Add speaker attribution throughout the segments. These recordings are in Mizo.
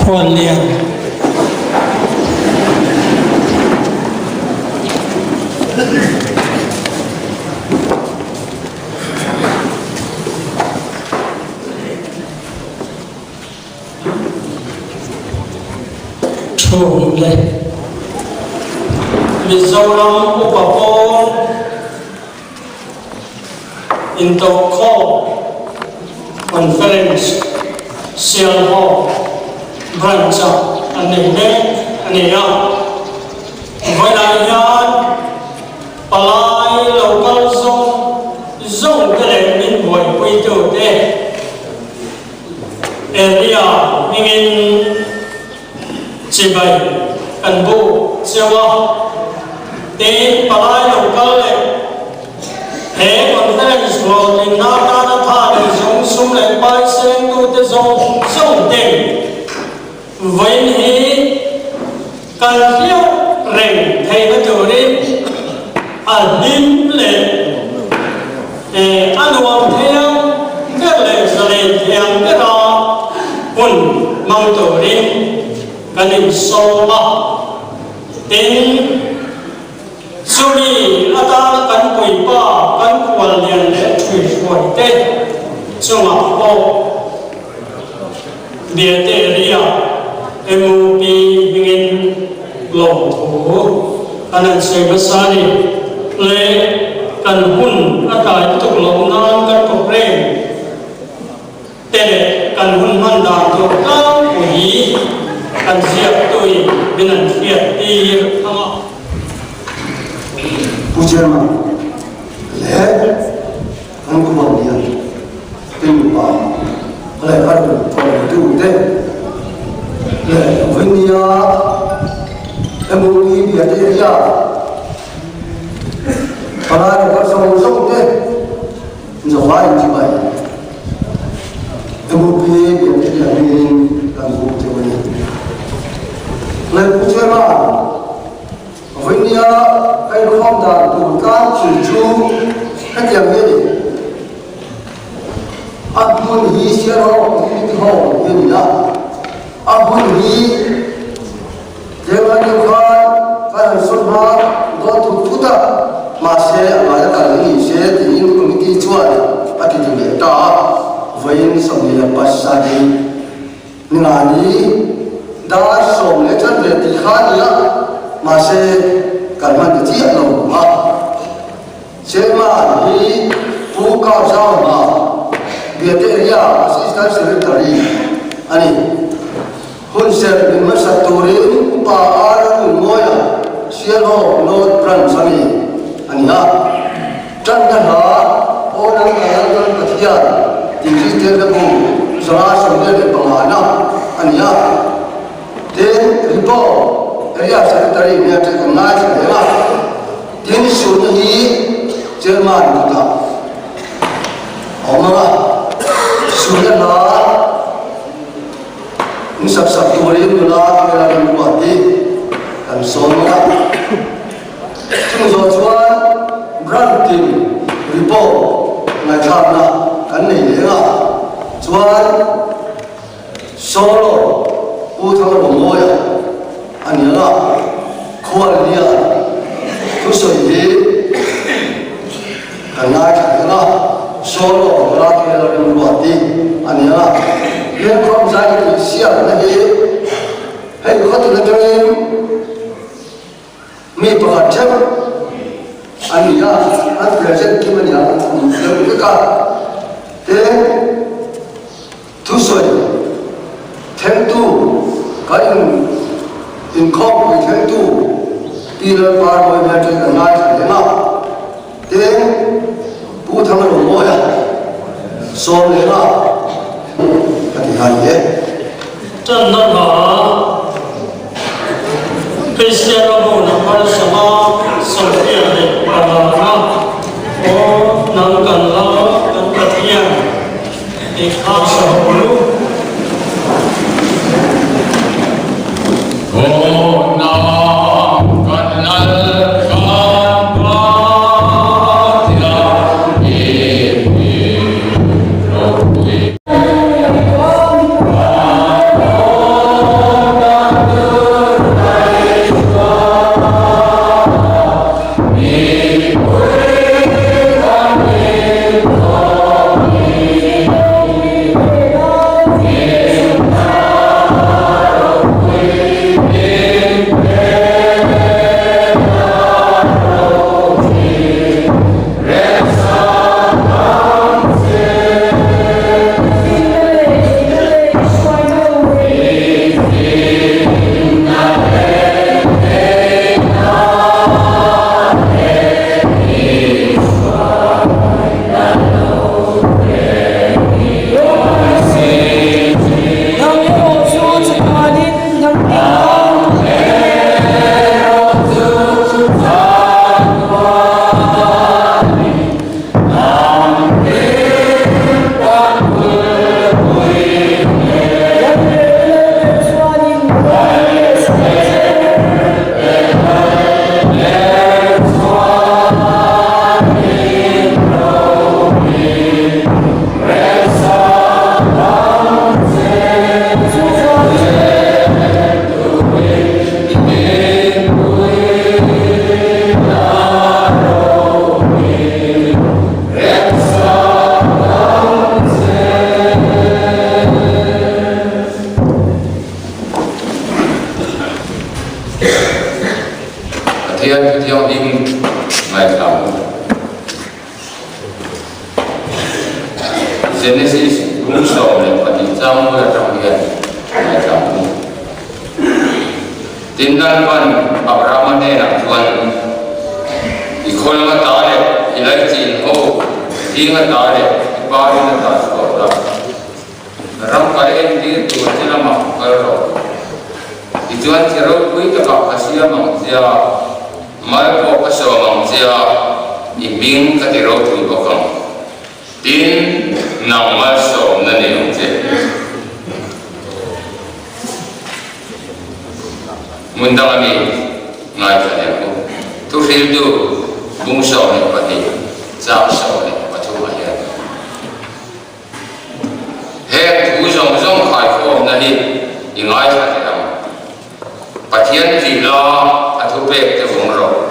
Speaker 1: Khuallian Thu le Mizoram upa pawl Intawhkhawm Conference Sialhawk Branch-ah an nei mek a ni a. Vawilah hian palai lo kal zawng zawng te leh min buaipuitute area hmingin chibai kan buk cheu a, tin palai lo kal leh he conference hlawhtlinna atana tha leh zawng sum leh pai sengtute zawng zawng ten vawiin hi kan hliau reng theihna turin a hlim leh a nuam thei ang ber leh zalen thei ang bera hun hmang turin kan insawm a. Tin, chumi atana kan puipa, kan khuallian leh ṭhuihruaite chungah pawh Biate ria MUP hmingin lawmthu kan han sawi hmasa a ni. Le kan hun a tlai lutuk loh nan kan program te leh kan hun hman dan tur tlangpui kan ziaktuin min an hriat tir ang a.
Speaker 2: Pu Chairman leh Kan khual hian Tingpa leh a rawn tawngtute leh Vinia MOP Biate hian palai local zawng zawng te zavai in chibai MOP Biate hian hmingin kan buk cheu a ni. Leh Pu Chairman, Vawinia ka inkhawm dan tur tlangpui chu hetiang hi a ni. A hmun hi Sialhawk Community Hall hi a ni a, a hun hi tlema deuh khan kan han sawn hma dawn thut thut a, mahse a ngaia kal hi ni se tiin committee chuan a ti ti leh ta a, vawiin 27 Ningani dar sawm leh chan ve tih kha a ni a, mahse kan hman ta chiah lo a. Chairman hi Pu Kau Zauhma, Biate Area Assistant Secretary a ni. Hun serh min hmasak turin Upa Aaron Nunmawia, Sialhawk North Branch a mi a ni a. Tanna hla Aw Nang Ka Laldan Pathian tih Kristian hla bu 145 na a ni a. Tin, report Area Secretary nia ṭhen kan ngaithla reng a. Tin, suhna hi Chairman kutah a awm ang a. Suhna hla in sak sak turin nula Kela Rinruat hi kan sawm ang a. Chung zawh chuan Grant in report ngaihthlakna kan nei leng a, chuan Solo Pu Thangromawia a ni ang a, Khuallian thusawi hi kan ngaithla leng a, Solo Rakel Remruati a ni ang a, Lenkhawm zai tih siamna hi hei khawtin atangin Mi pakhat theuh a ni a, an present kim a ni a, an awm deuh vek a. Tin, thusawi thlengtu, kan in inkhawmpui thlengtu Pi Lalparmawi hmel ṭhen kan ngaithla reng a. Tin, Pu Thangromawia. 15 ka ti nghal hle.
Speaker 1: Tanna hla Kristian a hmun a harsama Sophia leh Palana aw nang kan la kan Pathian tih kha sa ho lu.
Speaker 3: Aw nang kan lal kan Pathian i hming ropui. Pathian thu thianghlim ngaithla ang u. Genesis bung 12 chang mawi atang hian ngaithla ang u. Tin Lalpan Abrahama hnenah chuan, I khawl ata leh i laichin ho zing ata leh i pa rin ata chhuah la, ram kal entir tur che lamah kal rawh. Tichuan che ropui takah ka siam ang che a, mal pawh ka sawm ang che a, i hming ka ti ropui bawk ang. Tin, nang malsawmna nei ang che. Hmun dang ami ngaithla leh ang u. Thuhriltu bung 12, chang 13 ah hian heng thu zawng zawng khaikhawmna hi i ngaithla leh ang. Pathian tih la a thupek te vawng rawh.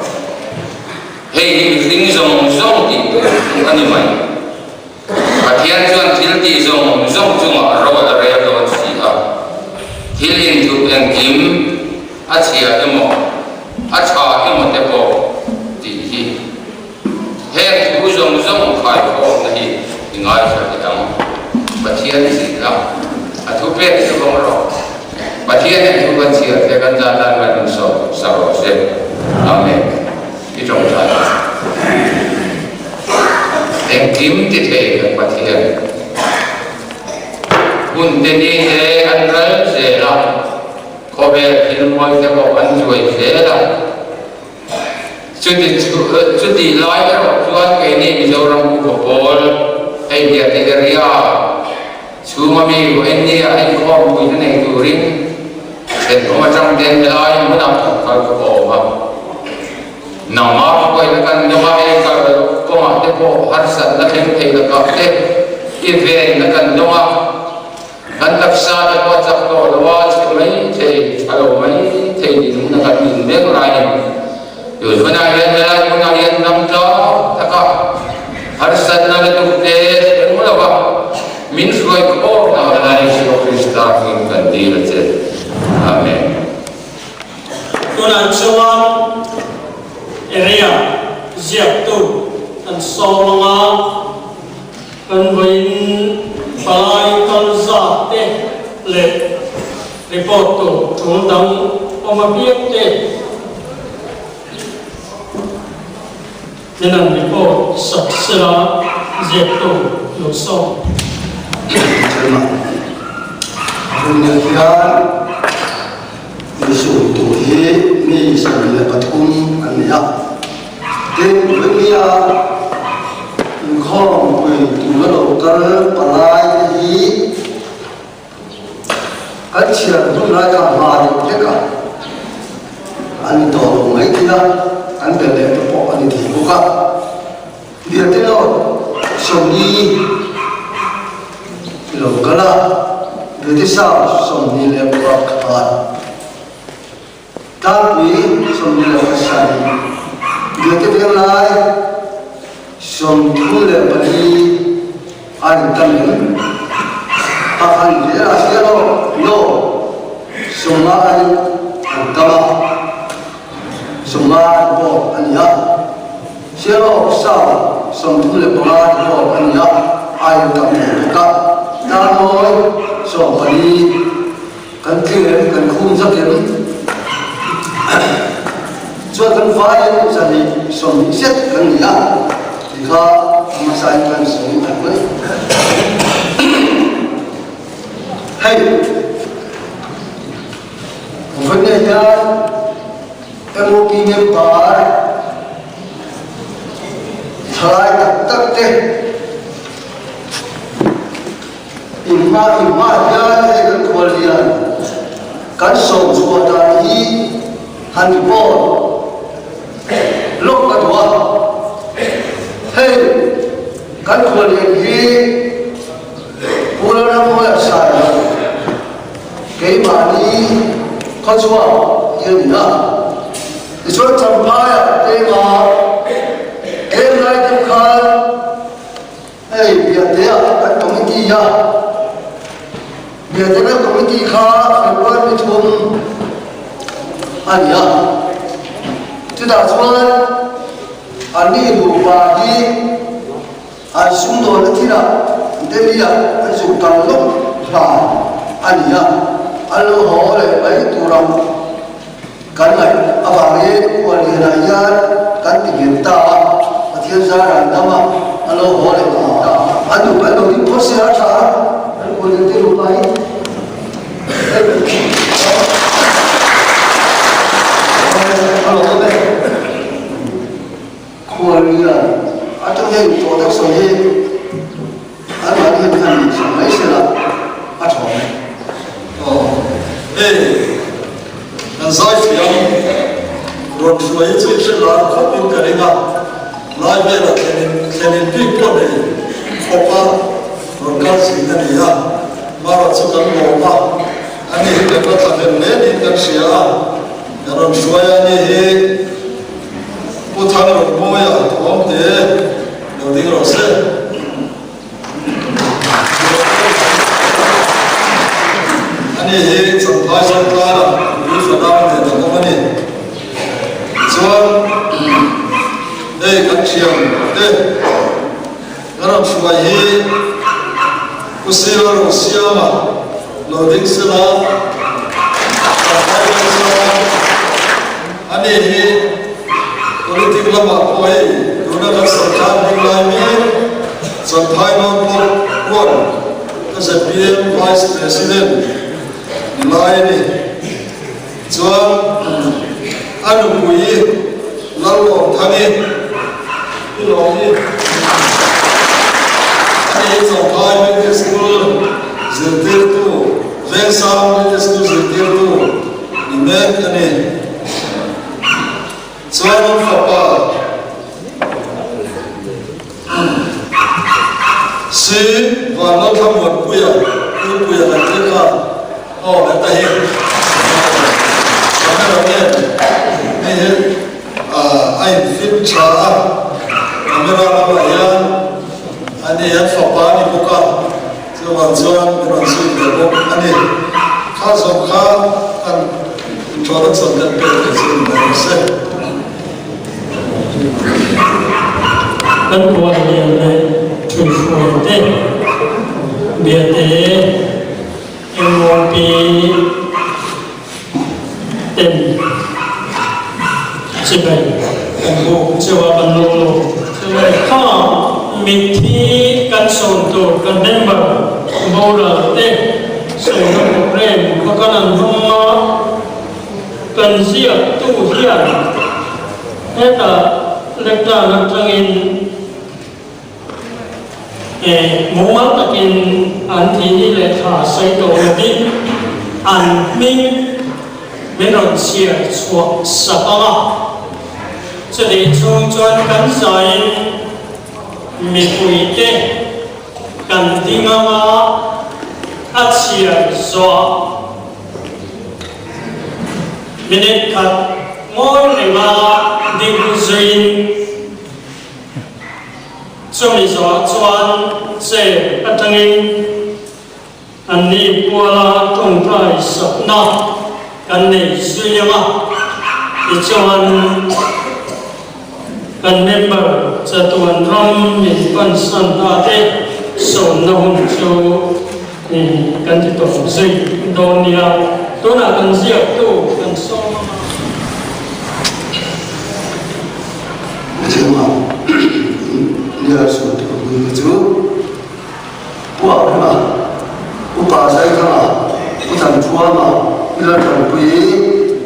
Speaker 3: Hei hi mihring zawng zawng tih tur chu a ni mai. Pathian chuan thil tih zawng zawng chungah ro a rel dawn si a. Thil inthup engkim a chhia emaw, a tha emaw te pawh tih hi heng thu zawng zawng khaikhawmna hi i ngaithla teh ang. Pathian tih la a thupek chu vawng rawh. Pathian in thu kan chhiar te kan zan dan mai min sawm sak rawh se. Amen. I tawngtai ang. Engkim ti thei kan Pathian. Hun te ni te an ral zel a, khawvel thil mawi te pawh an zuai zel a. Chuti chuti lai erawh chuan keini Mizoram Upa Pawl hei Biate area chhunga mi Vawinia inkhawm puina nei turin thenawm atang ten helai hmunah kan kal ka awm a. Nangmah hruaina kan dawng a, hei kal kawngah te pawh harsatna thleng thei lakah te i venna kan dawng a. Kan taksa te pawh a chak tawh lo a, chhe mai thei, tha lo mai thei dinhmun a kan din mek laiin tun hunah hian helai hmunah hian dam tlak taka harsatna la tuk te eng lo va min hruai khawp na Lal Isua Krista hming kan dil a che. Amen.
Speaker 1: Tunah chuan area ziaktu kan sawm ang a. Kan vawiin palai kal zat te leh report tur tul dang awm apiang te min an report sak sela ziaktu lo sawm.
Speaker 2: Chairman, Vawinia hian insum tur hi mi 13 an ni a. Tin, Vawinia inkhawmpui tura lo kal palai te hi kan chhiar hun lai kha hma deuh hlek a, an ni tawh lo mai thei a, an belh leh te pawh a ni thei bawk a. Biate lo 40 i lo kal a, Biate South 21, Tlangpui 17, Biate Venglai 34 a in tam em? Pakhat zelah sialo no 50 a in an tam a. 50 report a ni a, Sialawk South 35 report a ni a, a intam ve bawk a, Tlangmawi 14 kan tling em, kan khum zak em? Chuan kan vaiin 120 zet kan ni a, ti kha hmasain kan sawi ang mai. Hei. Vawiin hian MOP member thalai tak tak te inhma inhma hian hei kan khuallian kan sawm chhuah dan hi han report lawk ka duh a. Hei kan khuallian hi Pu Lalramawia Sailo Keimahni khawchhuak hi a ni a, tichuan Champhaiah keimah tlem lai deuh khan hei Biatea kan committee a, Biate kan committee kha February 3 a ni a, chutah chuan anni nupa hi An sumdawn a thil a, Delhi-ah an zuk kal lawk hlan a ni a, an lo haw leh mai tura kan ngaih avangin khuallianah hian kan ti nghet ta a, Pathian zara an dam a, an lo haw leh thei ta. An duh kan lo ding phawt se a tha a, an khuallian te nupa hi a lo awm e. Khuallian atang hian tawh tak sawi hi anmahni hian han inchhung mai sela a tha awm e.
Speaker 4: Aw hei kan zaithiam rawn hruai hi chu i hre lar khawp in ka ring a, lai velah thlenin thlenin bik pawh nei khawp a rawn kal zin a ni a, mara chu kan lawm a, ani hi kan la thlahlel hle niin kan hria a, kan rawn hruai a ni hi. Pu Thangromawia Thawmte lo ding rawh se. Ani hi Champhai Zotlara nupui fanau nen an awm a ni. Tichuan hei kan thiam te kan rawn hruai hi Pu Sila Rosiama lo ding sela Champhai Zotlara Ani hi politic lamah pawh hei tuna kan sarkar hming lai mek Champhai Mount Pawk huan ka zpm Vice President ni lai a ni. Chuan a nupui Lalawmthani i lawm hi ani hi Champhai Middle School zirtirtu Vengsang Middle School zirtirtu ni mek a ni. Chuan an fapa Si Vanlalthla Muanpuia, Puipuia kan tih kha aw heta hi camera nen hei hi a in fit tha a, camera lamah hian ani an fapa a ni bawk a. Chuvang chuan min rawn zui ve bawk a ni. Kha zawng kha kan introduction kan pek ve chu ni mai rawh se.
Speaker 1: Kan buai lian leh ṭhuihruai te, Biate, MOP ten chibai kan buk cheu a kan lo lo. Chuvang kha mitthi kan sawm tur kan member. Boral te sawina program kha kan an hmang a, kan ziaktu hian hetah lectern atangin mumal takin an thihni leh thla sawi tawh lovin an hming min rawn chhiar chhuah sak ang a, chutih chhung chuan kan zaiin mipuite kan ding ang a, a chhiar zawh minute khat ngawi renga ding zuiin chumi zawh chuan chair atangin Anni puala tawngtai sakna kan nei zui ang a, tichuan kan member chatuan ram min pansan ta te sawmna hun chu kan ti tawp zui dawn nia. Tunah kan ziaktu kan sawm ang a.
Speaker 2: Mithiamah nia sawi tur hun te chu. Pu Ahrima, Upa Zaithanga, Pu Thanṭhuama, Pi Lalṭanpuii,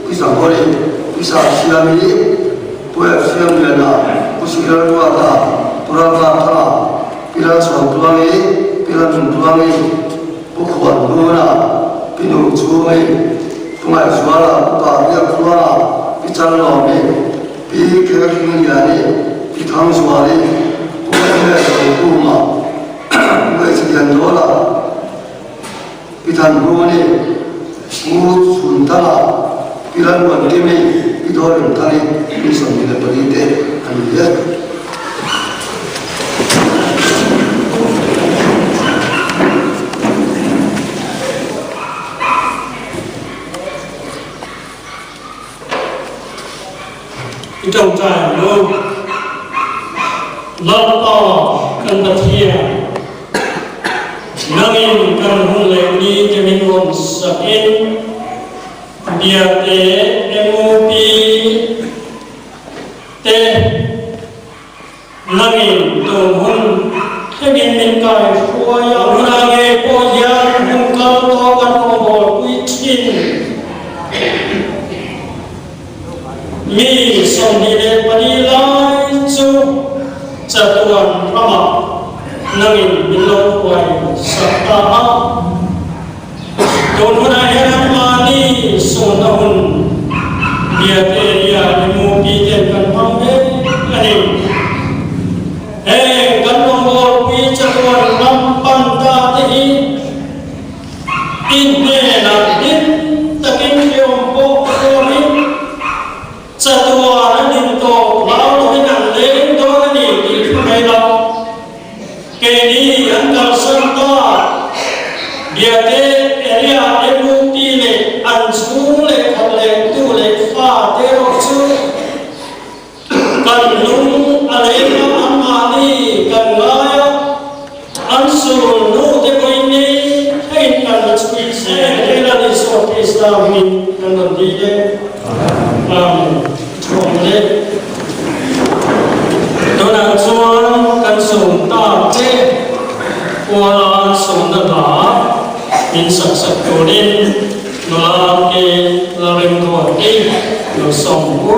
Speaker 2: Pi Zahawri, Pi Sahsiami, Pu Efsiamliana, Pu Silalruata, Pu Ralvanthanga, Pi Lalchhuantluangi, Pi Lalnuntluangi, Pu Khuanhnuna, Pi Nungchhungi, Pu Ngaihzuala, Upa Biaktluanga, Pi Chanlawmi, Pi Kherhmingliani, Pi Thangzuali, Pu Emmanuel Rokhuma, Pu H Liandawla, Pi Thanhnuni, Pu Chhuntanga, Pi Lalmuankimi, Pi Dawremthani, Pi 24 te an ni e.
Speaker 1: I tawngtai ang lo. Lalpa kan Pathian, nangin kan hun leh ni te min rawn sakin Biate MOP te Nangin tun hun thlengin min kai hruai a, hunah ngei pawh hian hun kal tawh kan rawngbawlpui thin. Mi 24 lai chu chatuan ramah nangin min lo hruai sak ta a. Tun hunah hian anmahni sawmna hun Biate area MOP ten kan hmang mek a ni. Heng kan rawngbawlpui chatuan ram pan ta te hi i hnenah hlim takin hreawm pawh tuarin chatuan an intawk hlau lovin an leng dawn a ni tih thu mai lo. Keini an kalsan ta. Biate area MUP leh an chhung leh khat leh tu leh fa te erawh chu kan lung a leng a, anmahni kan ngai a, an sul nu te pawhin ni thlengin kan la chhui zel zel a ni Isua Krista hmingin kan rawn dil e. Amen. Thawm leh. Tunah chuan kan sawm ta che kuala sawmna hla min sak sak turin nula ke la remruat hi lo sawm u.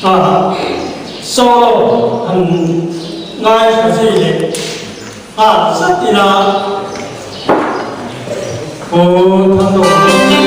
Speaker 1: A solo han ngaithla zui leh nghal zat ila Pu Thangdawng.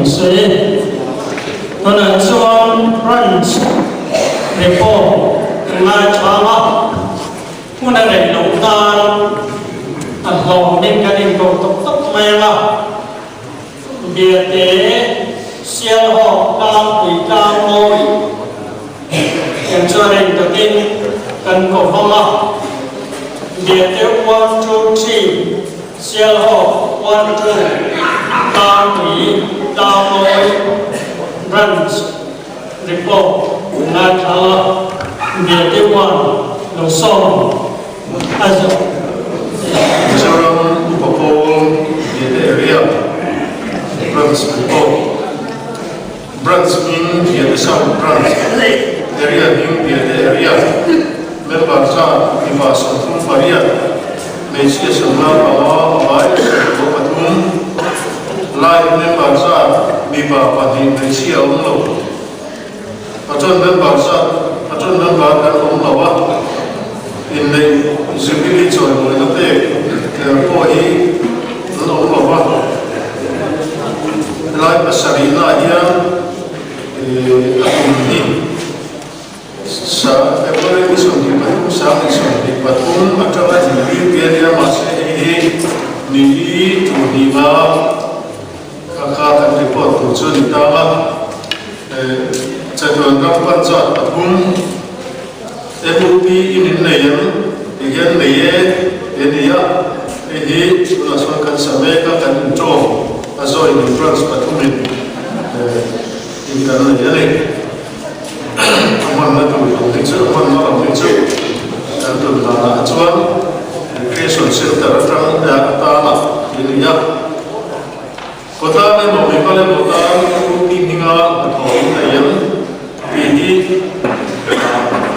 Speaker 1: Tiin a sawi. Tunah chuan Branch report ngaithlang a, hmun a rei loh nan a hlawmin kan inkoh tawk tawk mai ang a. Biate Sialhawk tlangpui tlangmawi kan chu a reng takin kan ko hmang a. Biate one two three Sialhawk one two tlangpui tlangmawi branch report ngaithla a. Biate one lo sawm a zawh.
Speaker 5: Mizoram Upa Pawl Biate Area Branch report Branch hming Biate South Branch Area hming Biate Area Member zat mipa 38 hmeichhia 55 a vai 43 Life Member zat mipa pahnih hmeichhia awm lo. Patron member zat Patron member kan awm lo a, inneih Jubilee chawimawina pek tel pawh hi an awm lo a. Helai pasarihnaah hian a kum hi February ni 23 2023 atanga inri te a nia mahse hei hi ni li tur hnihna Kha kha kan report tur chu a ni ta a, chatuan ram panchayat pathum MUP in in nei em ti hian nei e ti a ni a, hei hi tunah chuan kan sa mek a, kan intawm a zawin in branch pathumin in kan nei a ni. A hmanna tur lam hi chu a hmanna lam hi chu kan tun danah chuan Recreation Centre atang atana ti a ni a. Khawtlang emaw mimal emaw tan MUP hminga hnathawh in nei em tih hi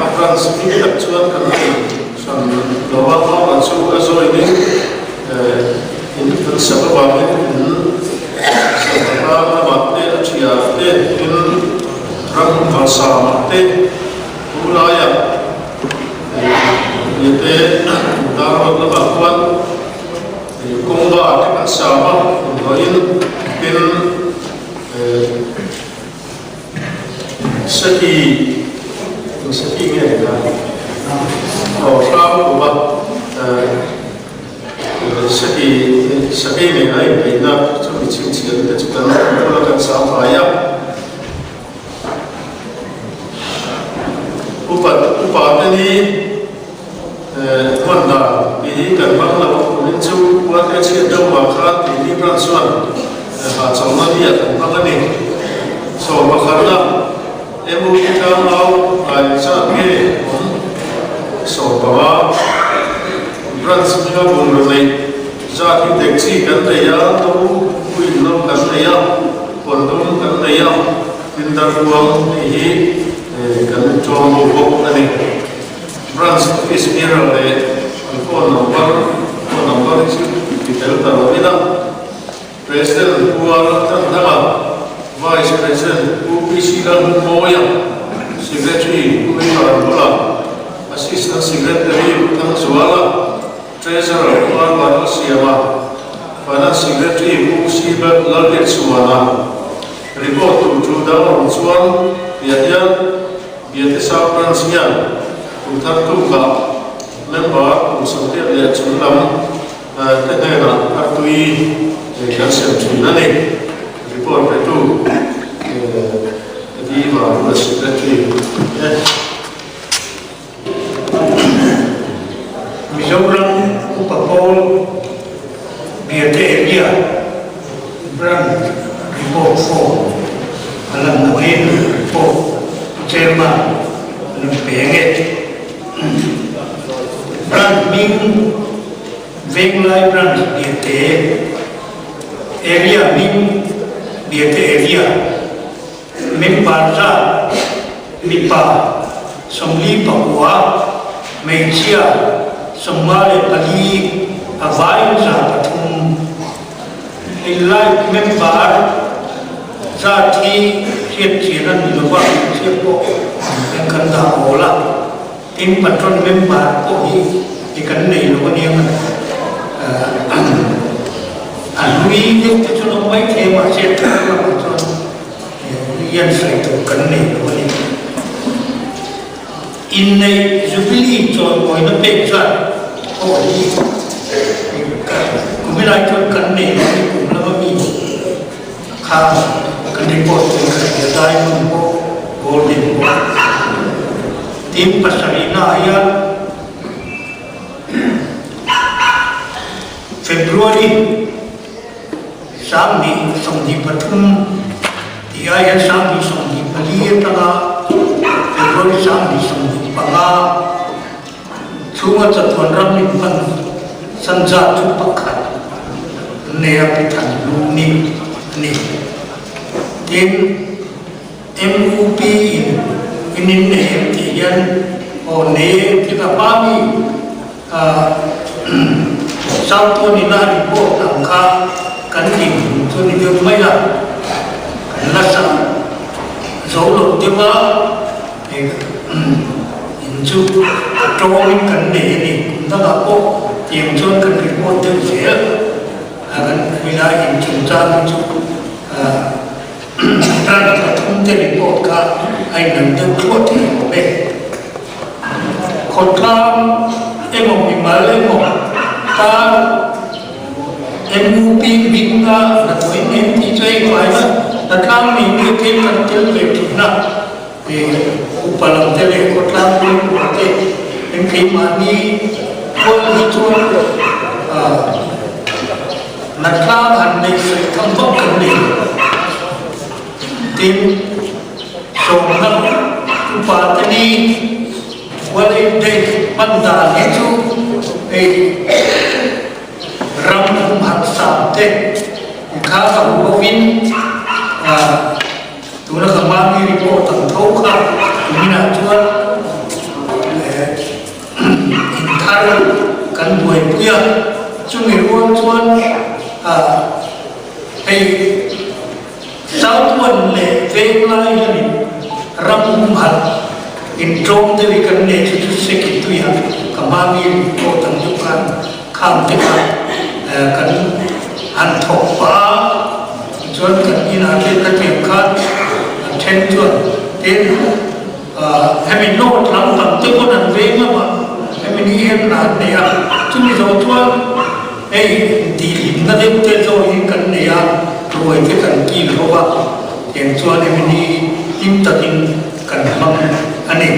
Speaker 5: a branch bik tak chuan kan nei hran lo a, amah chu a zawinin in kan sak avangin in sangha lamah te a thiah te in ram valsamah te thu laiah te dar rawt lamah khuan Kawngba te kan sam a, inhlawhin tin seki, eng seki nge ni ta? Aw hrang kuma seki, seki nen a inbeihna chu mi chhinchhiah te chu kan bula kan sam fai a. Upa upa te ni hman dan tih hi kan hmang lo a kumin chu uate chhiat deuh vang khan tih hi branch chuan hahchawlhna ni ah kan hmang a ni. Sawm pakhatna MUP tlangau hnai zat nge awm 15 branch hminga bungraw neih zat hi taxi kan nei a, no puin no kan nei a. Kawndum kan nei a, Tindarkuang tih hi kan inṭawm ho bawk a ni. Branch Office Bearer leh an phone number, phone number hi chu ti tel ta lo ila. President Pu Ar Thandanga, Vice President Pu PC Lalhungmawia, Secretary Pu Richard Bula, Assistant Secretary Pu Thangzuala, Treasurer Pu Arvan Siama, Finance Secretary Pu Sibert Lalbiakchhuana report tur thu dang a awm chuan tiah hian Biate South Branch hian kum thar tukah member kum sawmriat leh chung lam te hnenah artui kan sem thin a ni. Report petu Eddie Vanrula Secretary te.
Speaker 6: Mizoram Upa Pawl Biate Area Branch Report Form a lan angin report Chairman an rawn pe ang e. Branch hming Venglai Branch Biate Area hming Biate Area Member zat mipa 49, hmeichhia 54 a vain 300. Hei life member zat hi hriatchian a ni lova, hmeichhia pawh kan kan dah awl a, tin patron member pawh hi kan nei lo ania an hlui deuh te chu an awm maithei a mahse a thar lamah chuan hian sawi tur kan nei lo a ni. Inneih Jubilee chawimawina pek zat pawh hi kumilai chuan kan nei lo a ni kum lama mi kha kan report tur kan hria diamond pawh golden pawh tin pasarihna ah hian February 2023 tih ah hian 2024 atanga February 2025 chhunga chatuan ram in hman sanzat chu pakhat an nei a, Pithan lu ni a ni. Tin, MUP in in in nei em tih hian aw nei em tih ka hma mi South Tuanina report ang kha kan dinhmun chu ni deuh mai a, kan la sa zo lo deuh a, in chu a tawngin kan nei a ni. Kum dangah pawh tiang chuan kan report deuh zel a, kan hmila in chungchang hi chu ran pathum te report kha a inang deuh thluah thei awm e. Khawtlang emaw mimal emaw tan MUP hminga hnathawh in em tih chu hei faina hnatlang nei nge thil kan tel ve thin a, upa lam te leh khawtlang pawimawh te eng keimahni kual hi chuan hnatlang han neih sawi tham vak kan nei lo. Tin, sawmna upa te ni Wallet Day hman dan hi chu hei ram humhak sam te kha ka hmu bawkin tuna ka mahni report ang tho kha tuminah chuan inthar kan buaipui a, chumi rual chuan hei Southone leh Venglai hianin ram humhalh inṭawm deuh hi kan nei chu chu Seki tuia ka hmami report ang deuh khan khang te kha kan han thawk pah a, tichuan kan inah te ka tiang khan an then chuan tin hemi note lampang te pawn an veng lamah hemi ni hian hna an nei a, chumi zawh chuan Hei tihhlimna deuh te zawk hi kan nei a, ruai te kan kil ho a, tiang chuan hemi ni hlim takin kan hmang a ni.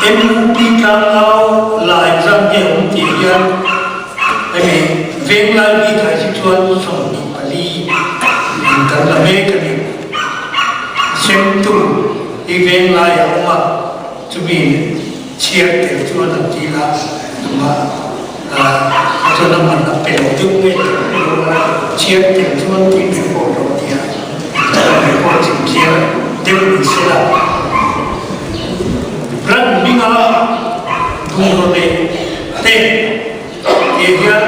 Speaker 6: MUP tlangau lai zam hi a awm tih hian hemi venglai bikah hi chuan 24 in kan la mek a ni. Semtu hi venglai a awm a, chumi Chhiar tel chuan an ti a, tumah a chuan a man a pe lo deuh nge ka hre lo a, chhiar tel chuan tin report lo ti a, chuan report chhimchhiar deuh ni se la. Ran hminga bungraw neih te tih hian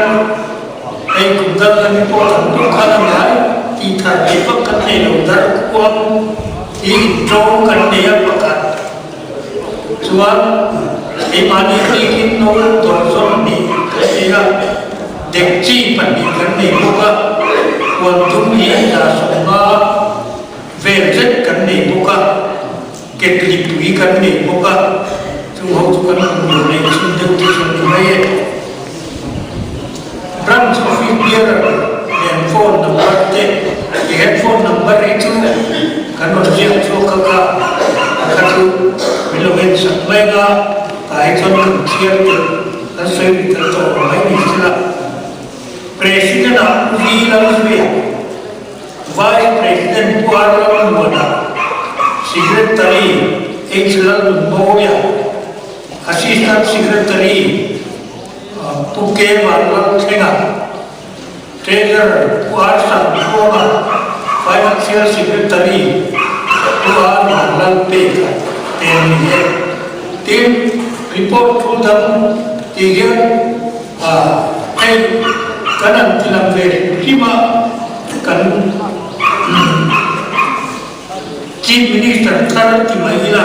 Speaker 6: hei kum dang kan report ang pawh khan a ngai tih thar theih vak kan nei lo, darkhuang hi intawng kan nei a pakhat. Chuan keimahni bikin no dawrzawn nih kan nei a, dekchi pahnih kan nei bawk a, huan dum hi 150 vel zet kan nei bawk a, ketli pui kan nei bawk a, chung ho chu kan bungraw neih chhun deuh te chuan ni mai e. Branch Office Bearer nen phone number te i he phone number hi chu kan rawn ziak chhuak a kha a kha chu min lo en sak mai anga tah hi chuan kan chhiar tel kan sawi ri tel tawh lo mai ni sela President ah Pu V Lalzuia Vice President Pu R Lalmuana Secretary H Lalnunmawia Assistant Secretary Pu K Vanlalthlenga, Treasurer Pu R Sangthuama, Financial Secretary Pu R Vanlalpeka te an ni e. Tin, report thu dang tih hian hei kan han ti lang ve hrim hrim a, kan Chief Minister thar ti mai ila,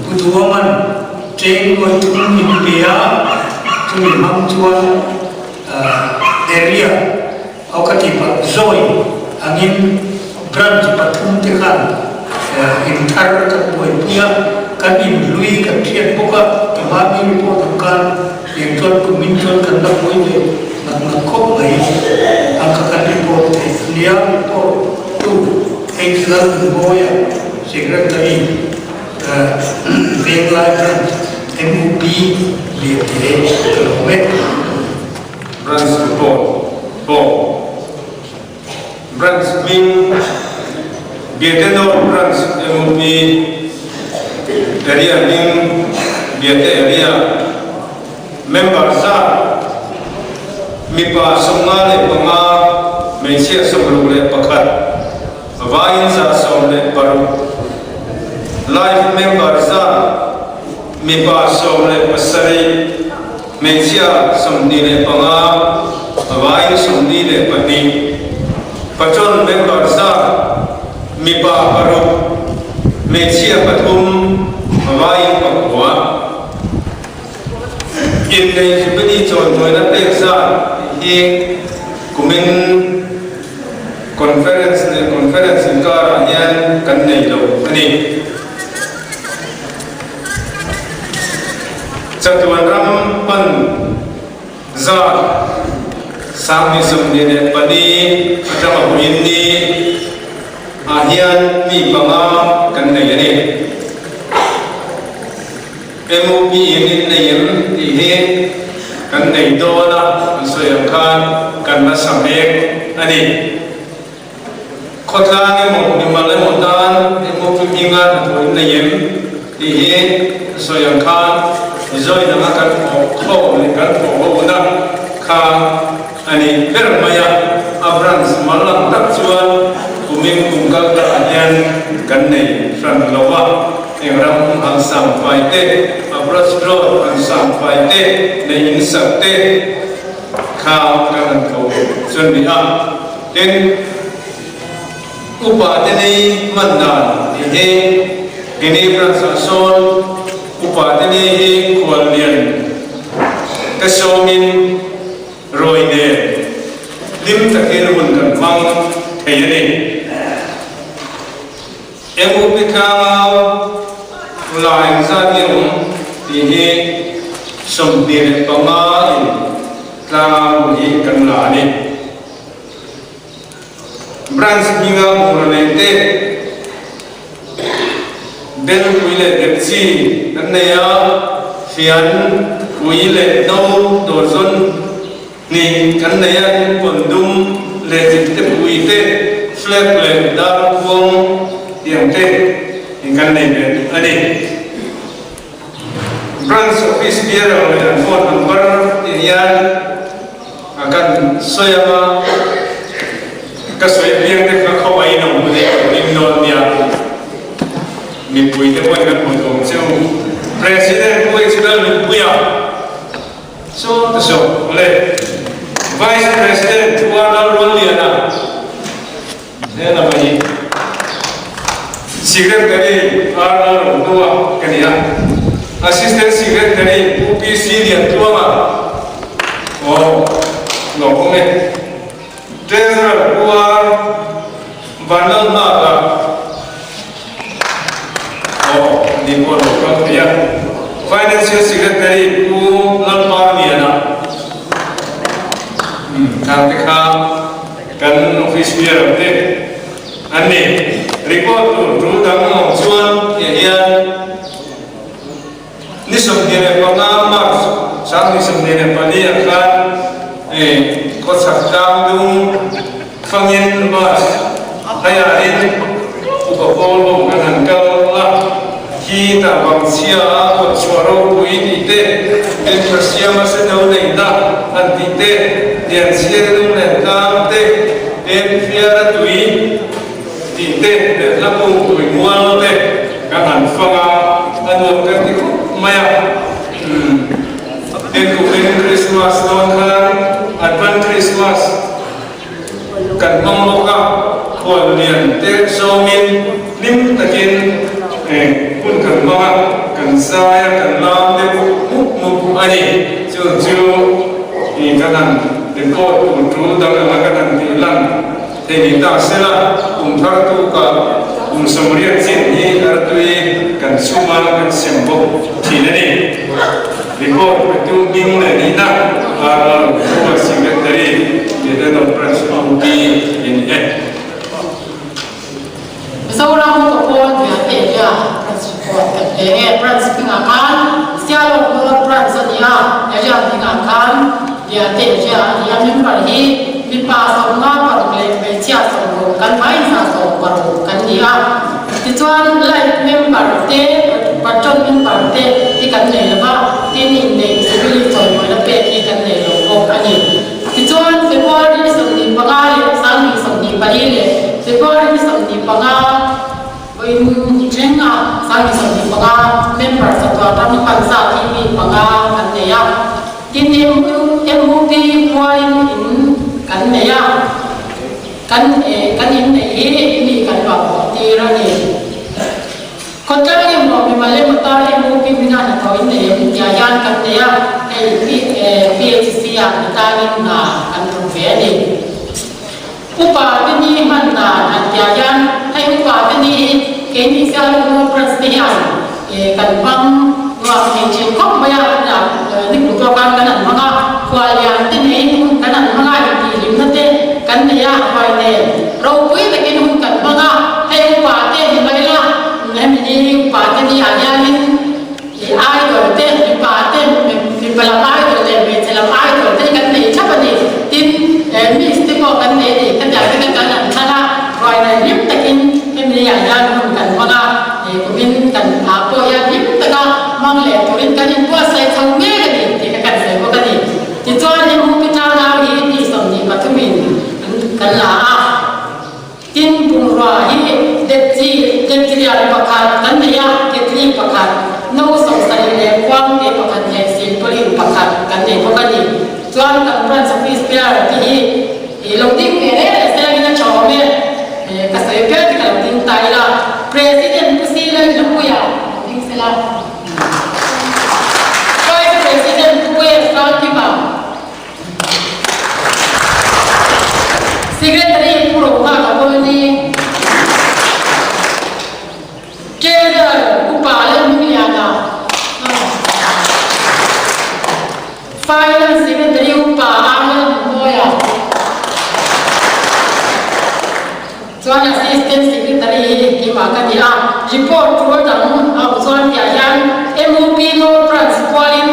Speaker 6: Pu Duaman cheng nuai thum min pe a, chumi hmang chuan. Area ho ka tih pah zawi angin Branch pathum te khan in thar kan buaipui a, kan in hlui kan hriat bawk a, tumah mi report ang khan eng chuan kumin chuan kan la buai ve ngat ngat khawp mai ang kha kan report theih a nia, report tu H Lalnunmawia Secretary Venglai Branch MUP Liante ka lo awm e.
Speaker 5: Branch report pawh Branch hming Biate North Branch MUP Area hming Biate Area Member zat Mipa 55, hmeichhia 61, vaiin 116. Life Member zat Mipa 17, hmeichhia 25, vaiin 42. Patron Member zat Mipa paruk, hmeichhia pathum, vaiin pakua. Innei Jubilee chawnhnuaina pek zat tih hi kumin Conference leh Conference inkarah hian kan nei lo a ni. Chatuan ram pan zat 2024 atanga vawiin ni ah hian mi panga kan nei a ni. MOP in in nei em tih hi kan nei dawn a, an sawi ang khan kan la sa mek a ni. Khawtlang emaw mimal emaw tan MOP hminga hnathawh in nei em tih hi an sawi ang khan Mizo in anga kan thawh khawm leh kan thawh ho na kha a ni ber mai a, a branch mal ang tak chuan kumin kum kal ta ah hian kan nei hran lo a. Eng ram an sang fai te, Approach road an sang fai te, lei in sak te kha kan han tho chuan ni a. Tin, upa te nei hman dan tih hi Guinea branch ah sawn upa te nei hi khuallian te sawmin rawi nen hlim takin hun kan hmang thei a ni. MUP tlangau la engzat nge awm tih hi 25 in tlangau hi kan la a ni. Branch hminga bungraw nei te bel pui leh dekchi kan nei a, fian pui leh no dawrzawn Hnih kan nei a, tin pawn dum leh dik te pui te, flag leh dar khuang tiang te in kan nei ve a ni. Branch Office bearer leh an phone number tih hian a kan sawi ang a, ka sawi piang te kha khaw a inawm hun e ka ring dawn nia. Mipui te pawhin kan hmu thawm cheu. President Pu H Lalnunpuia. Saw ta saw le Vice President Pu Arnold Rualliana he lama hi Secretary Arnold Rohnua ka ni a, Assistant Secretary Pu PC Liantluanga aw lo awm e, Treasurer Pu R Vanlalhmaka aw ni pawh lo kal thei a, Financial Secretary Pu Lalparliana khang te kha kan office bearer te an ni. Report tur tul dang awm chuan tiah hian ni 25 March 2024 ah khan khawchhak tlangdung fangin bus haiahin upa pawl ho kan han kal a, khi tah bang chhia a kawt chhuah ropui tih te, Enthla siama seno neihna han tih te, Lianchhia te lung len tlang te, Pemfiara tui tih te leh hla kung tui mual te kan han fang a, a nuam kan ti khawp mai a. Tin kumin Krismas dawn khan Advent Krismas kan hmang bawk a, khuallian te zawngin hlim takin hun kan hmang a, kan zai a, kan lam deuh mup mup a ni. Chu chu kan han record tur.
Speaker 7: dang anga kan han tih lan thei ni ta sela, kum thar tukah kum 80 chin hi artui kan chhum a, kan sem bawk thin a ni. Report petu hming leh nihna Arnold Rural Secretary Biadenawm Branch OP i ni e.
Speaker 8: Mizoram ka pawl nia te hian branch report kan pe nge branch hmingah khan Sialawk North Branch a ni a, area hmingah khan Biate area a ni a, member hi mipa 56 leh hmeichhia 60 kan vai 160 kan ni a, tichuan life member te patron member te hi kan nei lo va, tin inneih jubilee chawimawina pek hi kan nei lo bawk a ni. Tichuan, February 25 leh 2024 leh February 25 vawiin thenga 2025 member chatuan ram hman zat hi mi panga kan nei a. Tin, MUP khuain in kan nei a, kan kan inneih hi mi kan vahpawh tir a ni. Khawtlang emaw mimal emaw tan emaw pi hmina hnathawh in nei em tia hian kan nei a, hei PHC ah ni tanin hna kan thawk ve a ni. Upa te ni hman dan han tia hian hei upa te ni hi keini Sialuk Conference te hian kan hmang nuam thei thin khawp mai a, nikut pawh khan kan han hmang a, khuallian te neiin hun kan han hmang a, intihhlimna te kan nei a, huai nen ropui takin hun kan hmang a, hei upa te ni mai la, hemi ni upa te ni ah hianin i idol te, mipa te, mipa lam idol leh hmeichhe lam idol te hi kan nei thap a ni, tin miss te pawh kan nei a ni, khatiang te kha kan han thlan a, ruai nei hlim takin hemi ni ah hian hun kan hmang a. He kumin kan hna pawh hian hlim taka hmang leh turin kan inbuatsaih chho mek a ni tih kha kan sawi bawk a ni. Tichuan he Mupi Tlanau hi ni 23 in kan la a, tin bungrua hi depchi depchi lian pakhat kan nei a, ketli pakhat, no 70 leh khuangte pakhat leh silpauline pakhat kan nei bawk a ni. Chuan kan branch office bearer te hi I lo ding ve reng reng selangin a tha awm e, ka sawi ber te ka lo ding ta ila, President Pu Sila Hlupuia lo ding sela, Vice President Pu Wave Sangkima, Secretary Pu Rohma Kapawlni, Treasurer Upa Lalhmingliana, Finance Secretary Upa Arnold Hmuhmawia chuan Assistant Secretary hi keimah ka ni a, report tul dang a awm chuan tihah hian MUP North Branch kualin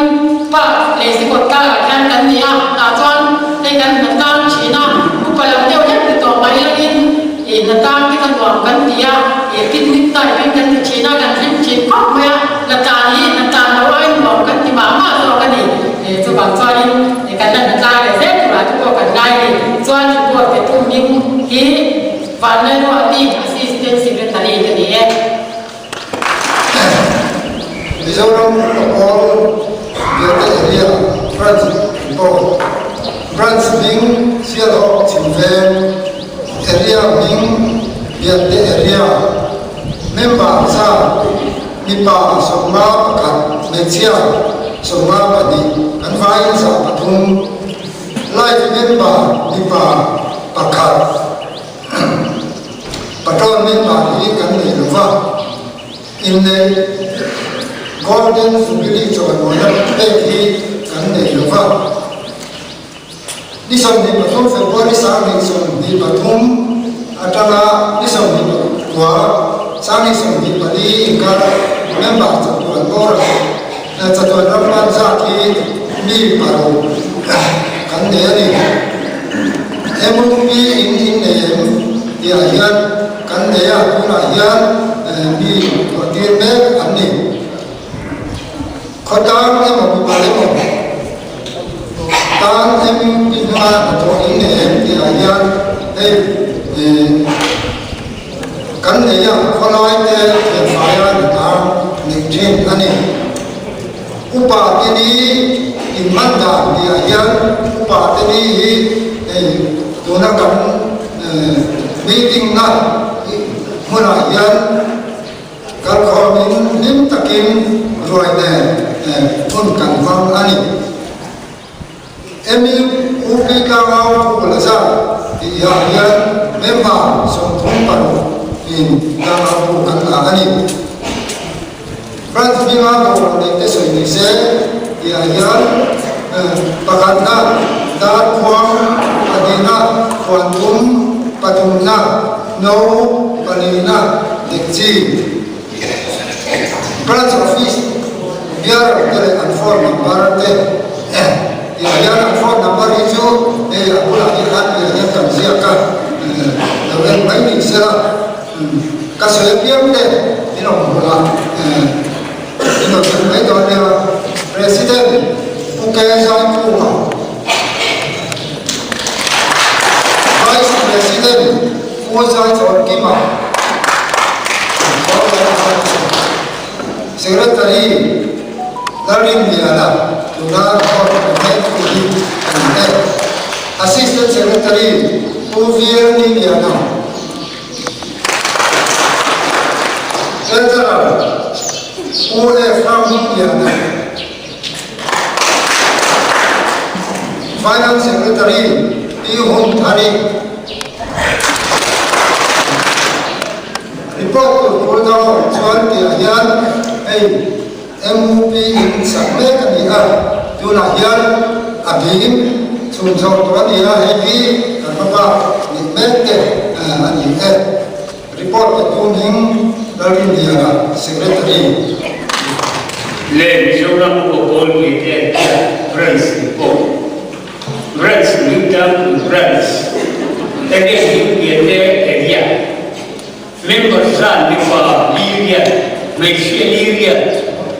Speaker 8: Park leh Sikawt tlangah hian kan ni a, tah chuan hei kan hna tlang thin a, upa lam deuh hlek ni tawh mai langin ih hna tlang te kha nuam kan ti a, ih picnic type in kan ti thin a, kan hlim thin khawp mai a, hna tlan hi hna tlan lo aiin nuam kan ti mah mah zawk a ni. Chuvang chuanin kan la hna tlai leh zel turah te pawh kan ngai a ni. Chuan report pe tu hming hi Vanlalruati Assistant Secretary ka ni e.
Speaker 9: Mizoram Pawl Biate Area Branch Report Branch hming Sialhawk Chhimveng Area hming Biate Area Member zat Mipa 51, hmeichhia 52, kan vaiin 300. Life member mipa pakhat, patron member hi kan nei lo va, inneih Golden Jubilee chawimawina pek hi kan nei lo va. Ni 23 February 2023 atanga ni 29 2024 inkara member chatuan boral chatuan ram hman zat hi mi paruk kan nei a ni. MUP in innei em tihah hian kan nei a, tunah hian mi tuahtir mek an ni. Khawtlang emaw mimal emaw tan em i hma hnathawh in nei em tihah hian hei kan nei a, khawlai te thianfaia hnathar neih thin a ni. Upa te ni inhman dan tihah hian upa te ni hi hei tuna kan meeting na hmunah hian Kalkhawmin hlim takin ruai nen hun kan hmang a ni. MUP. Pu Pi Tlangau Pu Lazar tih ah hian member 36 in Tlangau Pu kan la a ni. Branch hminga dawr neih te sawi ni se tih ah hian pakhatna dar khuang, pahnihna khuan thum, pathumna no, palina dekchi. Branch Office bearer te leh an phone number te tih ah hian an phone number hi chu hei a bulah hi khan tih ah hian kan ziak a, lo en mai ni sela ka sawi apiang te min awm hmuh a min rawn hrilh mai dawn nia. President Pu K Zaikunga, Vice President Pu Zaichawnkima, Secretary Lalrinliana tuna report pe mektu hi a ni e. Assistant Secretary Pu Vilniliana, Treasurer Pu Ephraim Liana, Finance Secretary Pi Hunthari. Report tur phur dang awm chuan tihah hian hei MUP in sak mek a ni a, tunah hian a bim chhun zawh tur a ni a, hei hi kan hmabak nih mek te a ni e. Report pe tu hming Lalrinliana, Secretary.
Speaker 10: Leh Mizoram Upa Pawl nge te an tia Branch ni pawh. Branch New Town Branch area New Biate area member zan mipa li riat hmeichhia li riat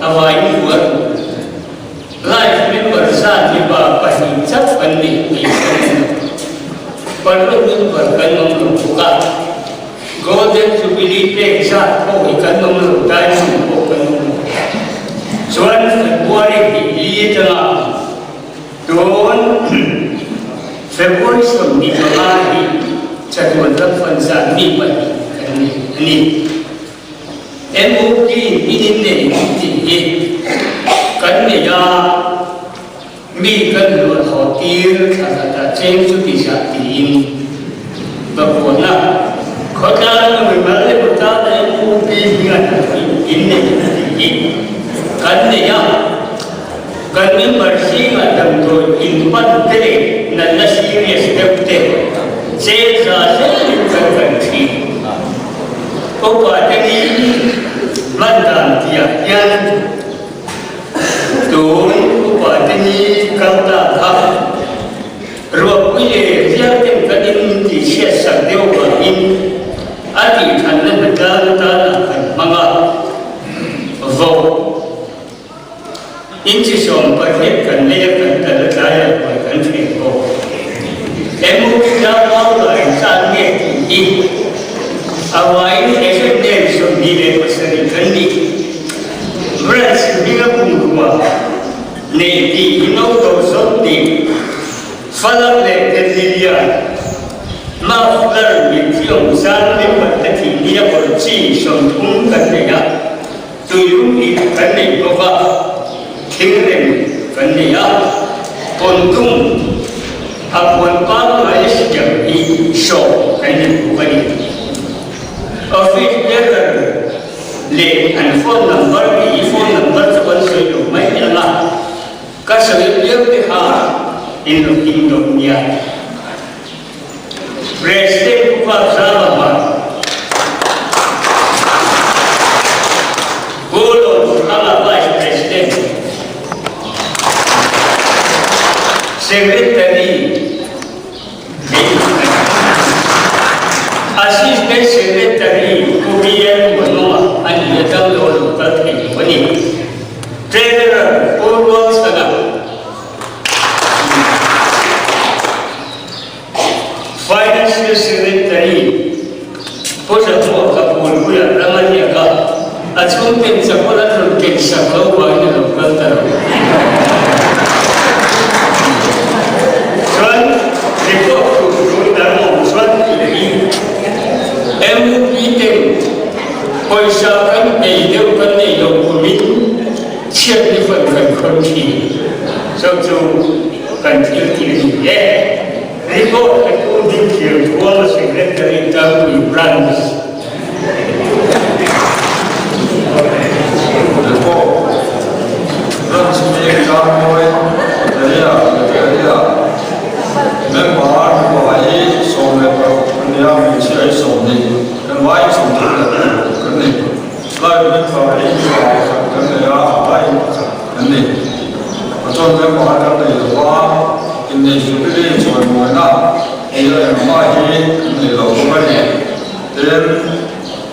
Speaker 10: a vaiin huar life member zan mipa pahnih chauh kan nei hmeichhia an lo paruk member kan awm lo bawk a Golden Jubilee pek zat pawh hi kan awm lo diamond pawh kan awm lo chuan February hnih li atanga Tun February 25 hi chatuan ram fan zat mi pahnih kan nei a ni. MOP min in nei min tih hi kan nei a, mi kan luah haw tir thla khat ah cheng chuti zah tiin Bakuana khawtlang a mimal emaw tan a MOP hian in nei tih hi kan nei a. Kan member zingah damdawi in pan te leh natna serious deuh te che za zelin kan kan thin. Upa te ni hman dan tihah hian tun upa te ni kal ta kha ruahpui leh rial ten kan in tihchhiat sak deuh vangin a tihthanna hnatlang atana kan hmang a, vote. Inchi 18 kan nei a kan kal a tlai ah puai kan thleng bawk. MOP tlangau la engzat nge tih hi a vaiin agent nen 27 kan ni. Branch hminga bungrua nei tih hi no do zawt nih Falak leh Delilian Muffler mithiam zan member te thih ni a kawr chi 30 kan nei a. Tuilum ip kan nei bawk a, thingrem kan nei a, pawntung a puan pangngai siam hi sawm kan nei bawk a ni. Office bearer leh an phone number tih hi phone number chu kan sawi lo mai ang a, ka sawi piang te kha in lo him dawn nia. President Upa Zalama Pu Lawmthanga Vice President Secretary Assistant Secretary Pu BN Manoa a ni a dang lo lo kal thei lo a ni. Treasurer Pu Rualsanga Financial Secretary Pu Zathua ka pawl bulah ram a riak a, a chhungten chapal an rawn ken sak lo vangin a lo kal ta lo. Chuan report tur tur dang awm chuan tih hi MUP ten pawisa kan nei deuh kan nei lo kumin chhiat ni fan kan khawn thin. Chu chu. kan thil tih a ni e. Report pe tu ding thlir thuama Secretary Tangpui Branch.
Speaker 4: Report Branch mi Tangpui Area Area Member mipa hi 16 an ni a, hmeichhia hi 20, kan vai 36 kan ni. Live member hi mipa pakhat kan nei a, a vaiin pakhat kan ni. Patron member kan nei lo va, inneih Jubilee chawimawiina tia engmah hi kan nei lo bawk a ni. Tin,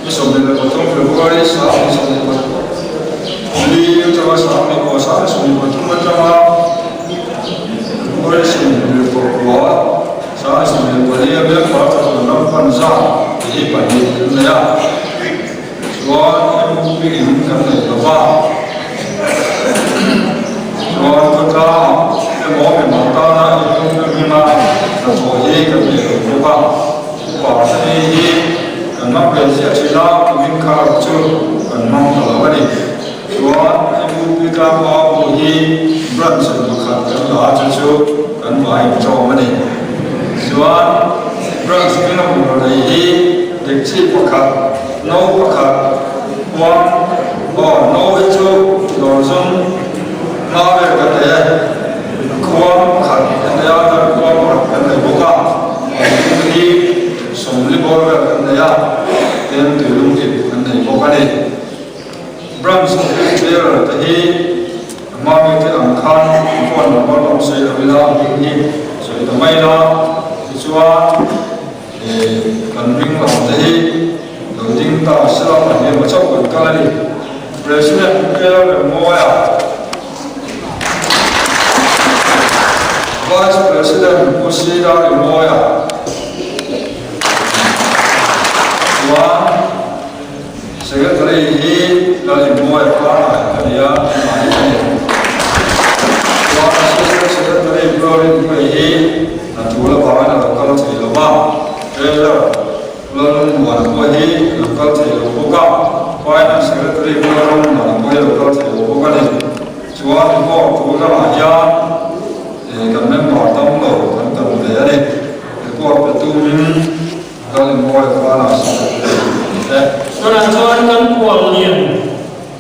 Speaker 4: ni 23 February 24 atanga 24 23 atanga February 29 24 a member chawhnu ram fan zat tih hi pahnih kan nei a. Chuan MUP in kan nei lo va. Chuan khawtlang emaw mimal tana inlung hminga hnathawh hi kan nei lo bawk a. Upa Sani hi kan hmang ve ziah thin a, kumin kha erawh chu kan hmang ta lo a ni. Chuan MUP tlangau pawh hi branch pakhat kan la a, chu chu kan vai inṭawm a ni. Chuan branch hminga bungraw lei hi dekchi pakhat, no pakhat, khuang, aw no hi chu dawr zum hma vel kan nei e, khuang pakhat kan nei a, chuan khuang pakhat kan nei bawk a, lung hi 40 bawr vel kan nei a, tin tuilung ip kan nei bawk a ni. Branch Office Bearer te hi a hma mite ang khan phone number lam sawi lo ila a hming hi sawi ta mai ila tichuan kan ring lam te hi lo ding ta sela pahnih emaw chauh kan kal a ni. President Pu Remmawia, Vice President Pu Sida Remmawia chuan Secretary hi Lalinmawia Karnai a ni a, mahni a ni. Chuan Assistant Secretary Glory Puia hi hna tul avangin a lo kal thei lo va, Treasurer Lalnunmuana pawh hi a lo kal thei lo bawk a, Finance Secretary Lalrammuana pawh hi a lo kal thei lo bawk a ni. Chuan report tul lamah hian kan member tam lo kan tam ve a ni. Report pe tumin Lalinmawia Karnai Secretary a ni e.
Speaker 1: Tunah chuan kan khuallian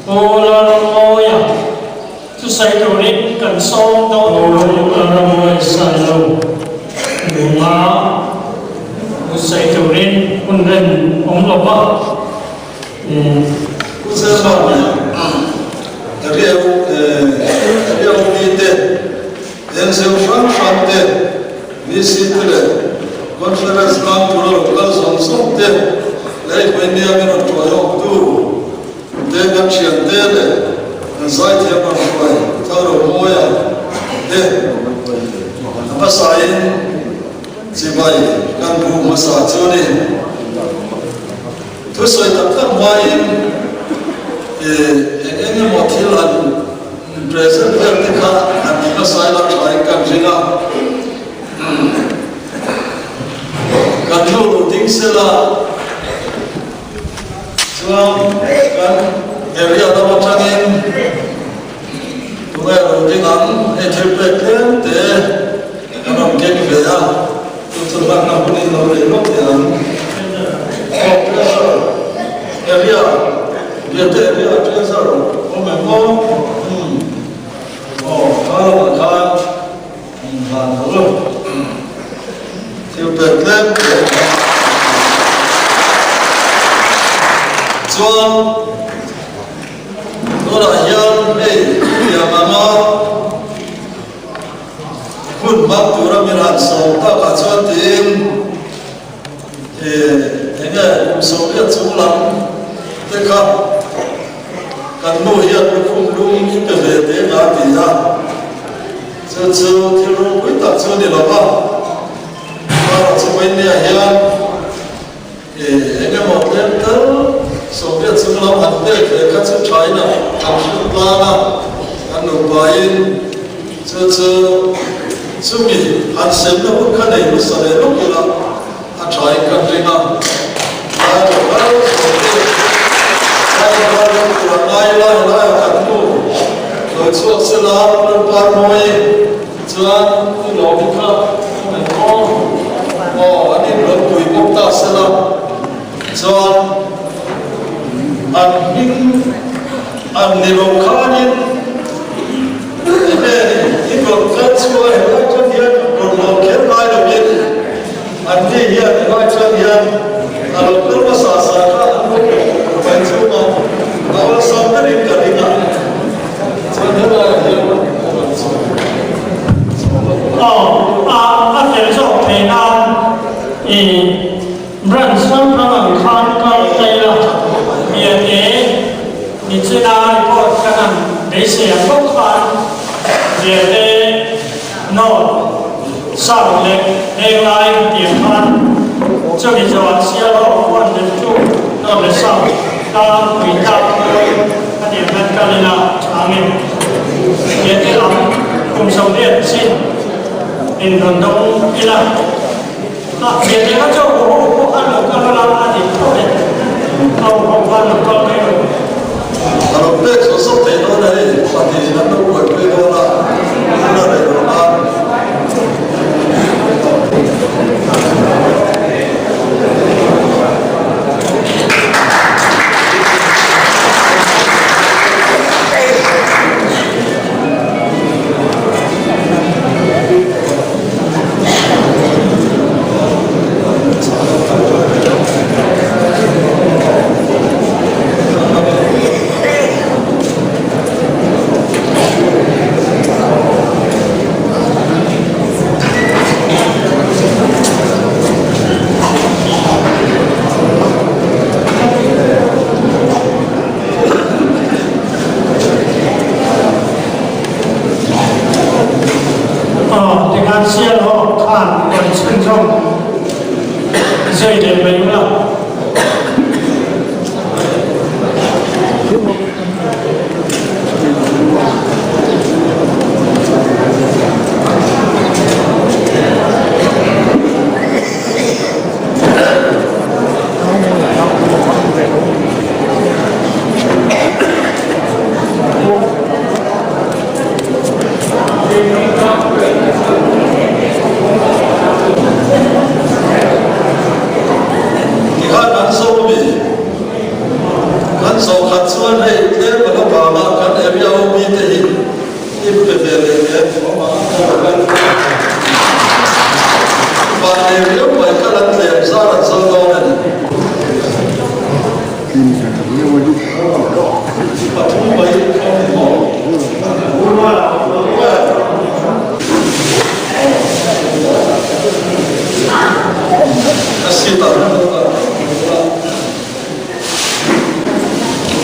Speaker 1: Pu Lalrammawia chu sawi turin kan sawm dawn a. Pu Lalrammawia Sailo nunga chu sawi turin hun rem awm lo va.
Speaker 4: Pu Chairman, Riau mite, Engzeu hrang hrang te, VC te leh Conference hmang tura lo kal zawng zawng te lei hmeinia min rawn hruai awktu te kan thian te leh kan zaithiam rawn hruai Thalromuaia te a hmasain chibai kan bu hmasa chu a ni. Thusawi tak tak hmain eng eng emaw thil han present vel te kha han ti hmasa ila tha in kan ring a. Kan nu lo ding sela chuan kan area lam atangin tunge lo ding ang hei thil pek tlem te kan rawn keng ve a, chu chu hlanna hunin lo lei lawk teh ang. Aw treasure area Biate area treasure awm em aw? Umm aw kha lamah khan. Van ho thil pek tlem tlem a chuan tunah hian hei tiang anga hun hmang tura min han sawm takah chuan tiin eng nge kum 80 chung lam te kha kan nu hian lukhum lum i pe ve te nga ti a. Chu chu thil ropui tak chu a ni lo va, Mara chu Vainnia hian eng emaw tlem tal Soviet chung lam han pek ve kha chu thain a han hrilh tlang a, an nupain chu chu chumi han semna hun kha nei hmasa leh lawk ila a thain kan ring a. Lai lo kal Soviet lai kal ram tura ngai lai laia kan nu lo chhuak sela Lalpa mawi. Chuan i lawm kha an aw aw an in rawn pui bawk ta sela chuan an hming an ni lo khanin enge ni in rawn kal chhuah a helai chuan hian rawn lawm kher ngai lovin an ni hian helai chuan hian a lo kal hmasa sa kha an lo pawh mai chhunga a awlsam berin ka ring a. Chuan helaiah hian a rawn chho chho lo.
Speaker 1: Aw, a a fel zawk theih nan i branch hrang hrang ang khan kal ta ila, Biate nichina report kan han beisei ang bawk khan Biate North, South leh Venglai tiang khan chumi zawhah Sialhawk 1 leh 2, North leh South tlangpui tlak dawn a tiang khan kal ila tha nge. Biate lam kum 80 chin inrawn dawng ila a Biate kha chu a ho pawh khan lo kal ula a dik tho e, a ho khan lo kal mai lo.
Speaker 4: A lo pek zawh zawh theih dawn a hei, pahnihin an lo buaipui dawn a, hun a rei lo nan.
Speaker 1: Aw, tikhan Sialhawk khan rawn chhunzawm zui leh mai ula.
Speaker 4: Tikhan an zo mi kan zawh khat chuan hei tlem a la vang a, kan area ho mi te hi in pe ve leh hle Van area mai kha lan tlem zar an zo dawn a ni. Pathum mai kha ni maw? Ka seat ah hian lo dah ila.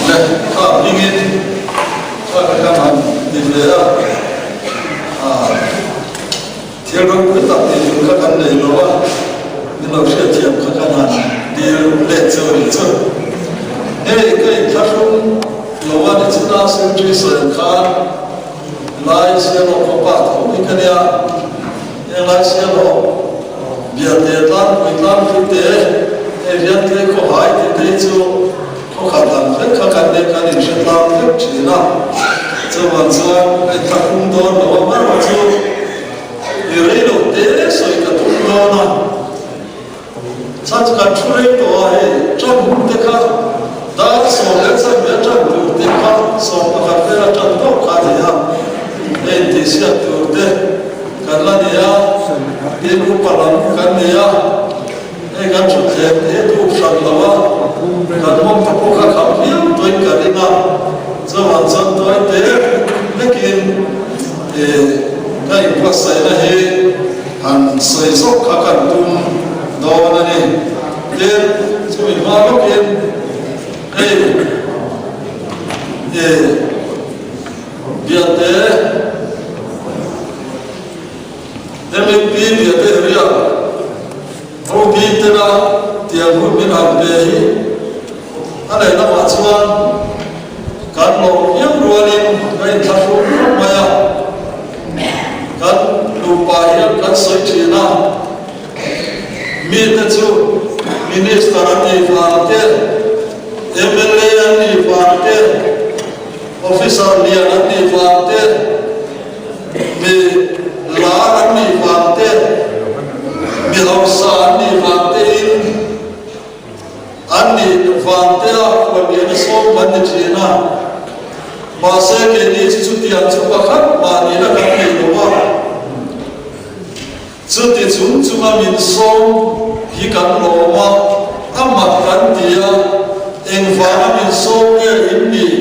Speaker 4: Le kha hmingin kha ka kan han ti ve a. Thil ropui tak tih tur kha kan nei lo a, min lo hriatthiam kha kan han dil let chu a ni chu. Hei ka inthlahrung lo a ni chuna Secretary sawi khan Lai Sialawk khaw pa tho hi ka nia, heng Lai Sialawk biate tlangpui tlangpui te, hei Riantlei khaw hai tih te hi chu khaw khat ang vek kha kan nia kan inhre tlang vek thin a, chuvang chuan ka inthlahrung dawn lo a, amaherawh chu i rei lo te sawi ka tum dawn a. Chhan chu kan thu rei tawh a, hei ṭan hun te kha dar 10 leh chanve a ṭan tur tih kha 11 vel a ṭan tawk kha a ni a, hei intihsiak tur te kan la ni a, tin upa lam kan ni a, hei kan ṭhutthleng te hi duk hran lo a, kan mawng te pawh kha kham viau tuin ka ring a, chuvang chuan tuai te hlekin ka inbuatsaihna hi. Han sawi zawk kha kan tum dawn a ni. Tin, chumi hma lawkin hei i Biate MMP Biate area OB tena tiang hun min han pe hi a leh lamah chuan kan lawm viau rualin ka inthlahrung khawp mai a. Kan nupa hian kan sawi thin a, mite chu Minister an nih vang te, mla an nih vang te, Officer lian an nih vang te, mi. Vantea khualliana sawm kan ni thin a, mahse keini chu chutiang chu pakhat mahnina kan nei lo a. Chuti chung chunga min sawm hi kan lawm a, a mak kan ti a, engvanga min sawm nge in nih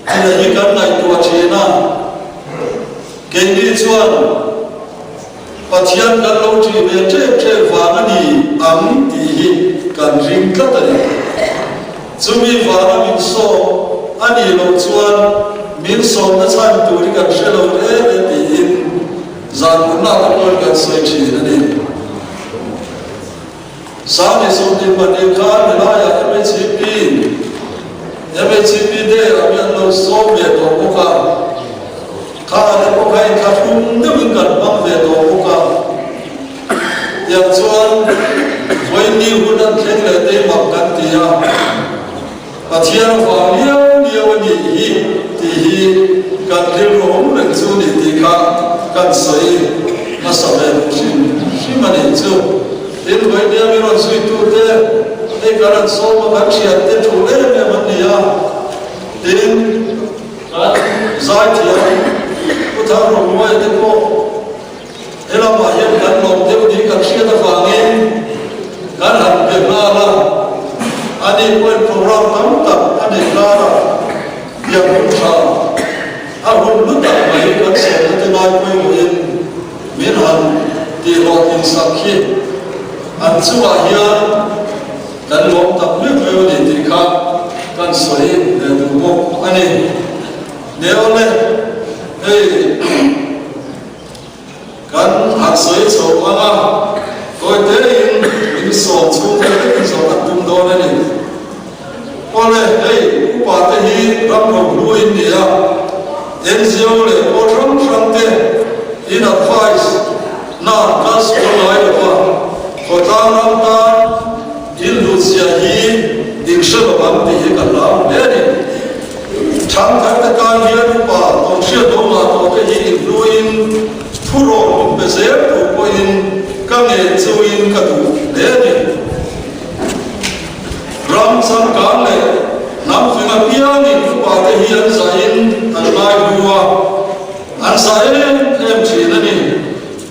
Speaker 4: tih hi kan ngaihtuah thin a. Keini chuan Pathian kan lo ṭih ve ṭep ṭep vang a ni ang tih hi kan ring tlat a ni. Chumi vanga min sawm a nih loh chuan min sawmna chhan tur hi kan hre lo hle e tiin zan hunah te pawhin kan sawi ṭhin a ni. Sani sawmhnih pahnih khan helaiah MHEP MHEP Day ah hian lo sawm ve tawh bawk a, kha te pawh kha inthlahrung deuhin kan hmang ve tawh bawk a. Tiang chuan vawiin hun an thleng leh te mak kan ti a, Pathian vang liau liau a nih hi tih hi kan rilru awm reng chu ni tih kha kan sawi hmasa ve duh hrim hrim a nih chu. Tin, vawinia mi rawn zuitute hei kan han sawm a, kan thiante thu em em an ni a, tin, kan zaithiam Pu Thangrommuaia te pawh He lamah hian kan lawm deuh tih kan hriat avangin kan han pe nghal a, ani pawhin program tam tak a nei karah biak hun tha a hun hlu tak mai kan sawmna te ngai pawimawhin min han tihhlawhtlin sak hi an chungah hian kan lawm tak meuh meuh a ni tih kha kan sawi ve duh bawk a ni. Neole, hei. Kan han sawi chho ang a, tawi tein min sawm chhung vel vekin zawh kan tum dawn a ni. Awle, hei upa te hi ram ro hlu in ni a, NGO leh pawl hrang hrang te in advice na an kal sual ngai lo va, khawtlang ram tan in hlutzia hi in hre lo ang tih hi ka hlau hle a ni. Thangthar te tan hian upa tawnhriat lo mah tawh te hi inhluin thurawn min pe zel tur pawhin ka ngen chauhin ka duh hle a ni. Ram changkang leh hnam fing apiangin upa te hi an zahin an ngai hlu a, an zah em em thin a ni.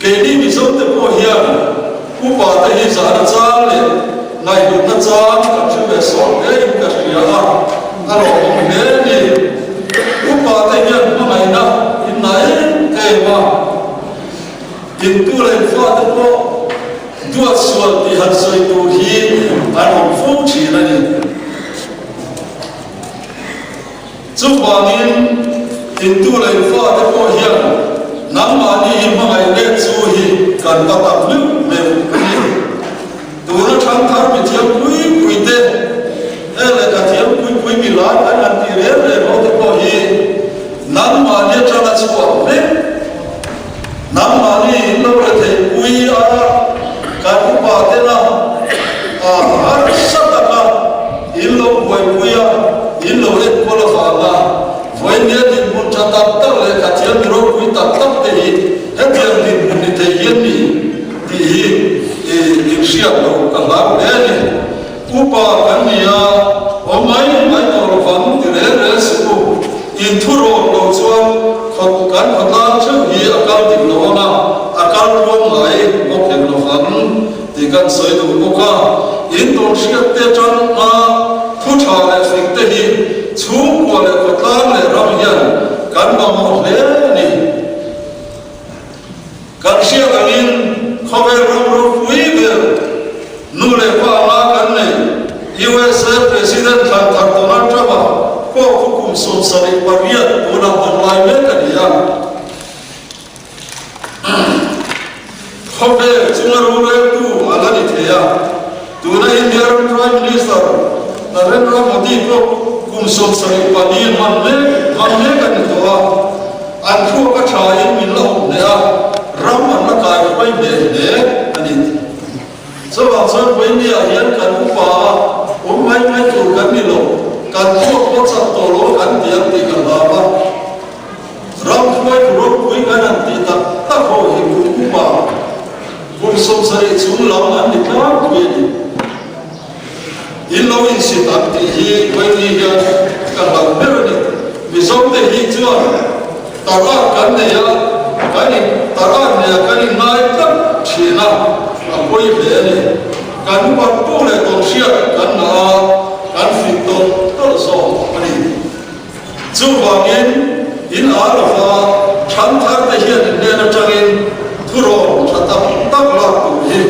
Speaker 4: Keini Mizo te pawh hian upa te hi zahna chang leh ngaihhlutna chang kan hre ve sawt hle in ka hria a, a lawmawm hle a ni. Upa te hian hmangaihna in na em em a, intu leh infa te pawh duat sual tih han sawi tur hi an awm fo thin a ni. Chuvangin, intu leh infa te pawh hian nangmahni hi hmangaih let chu hi kan va tak meuh meuh a ni. Tuna thangthar mi thiam pui pui te, heng lehkha thiam pui pui mi lai kan han tih reng reng ho te pawh hi nangmahni atanga chhuak vek, nangmahni in lo rethei pui a, kan upa tena a harsa taka in lo buaipui a, in lo enkawl avanga vawinia dinhmun tha tak tak lehkha thiam mi ropui tak tak te hi hetiang dinhmun ni thei hian ni tih hi inhriat loh ka hlau hle a ni. Upa kan ni a, awm mai mai tawh lovang ti rel rel suh u. In thu rawt loh chuan khawt kan khawtlang theuh hi a kal dik lo ang a, a kal ruang ngai bawk hek lovang tih kan sawi duh bawk a. In tawn hriat te atang a thu tha leh fing te hi chhungkua leh khawtlang leh ram hian kan mamawh hle a ni. Kan hriat angin khawvel ram ropui ber nu leh pa anga kan nei USA President thlan thar Donald Trump-a pawh khu kum 78 tunah hman lai mek a ni a. Khawvel chunga roreltu a la ni thei a, tuna India ram Prime Minister Narendra Modi pawh kum 74 hman mek hman mek a ni tawh a. An thluak a tha in min la awm hle a, ram an la kai hruai hle hle a ni. Chuvang chuan Vawinia hian kan upa a, awm mai mai tur kan ni lo, kan thluak pawh chak tawh lo kan ti ang tih ka hlau a. Ram hruai tu ropui kan han tih tak tak ho hi kum upa kum 70 chung lam an ni tlangpui a ni. In lo insit ang tih hi vawiin hian ka hlauh ber a ni. Mizote hi chuan tarat kan nei a, kan in tarat nei a kan inngai tlat thin a, a pawi hle a ni. Kan upat pawh leh tawnhriat kan ngah a, kan fing tawlh tawlh zawk a ni. Chuvangin, in a lova than thar te hian in hnen atangin thurawn tha tak tak lak tur hi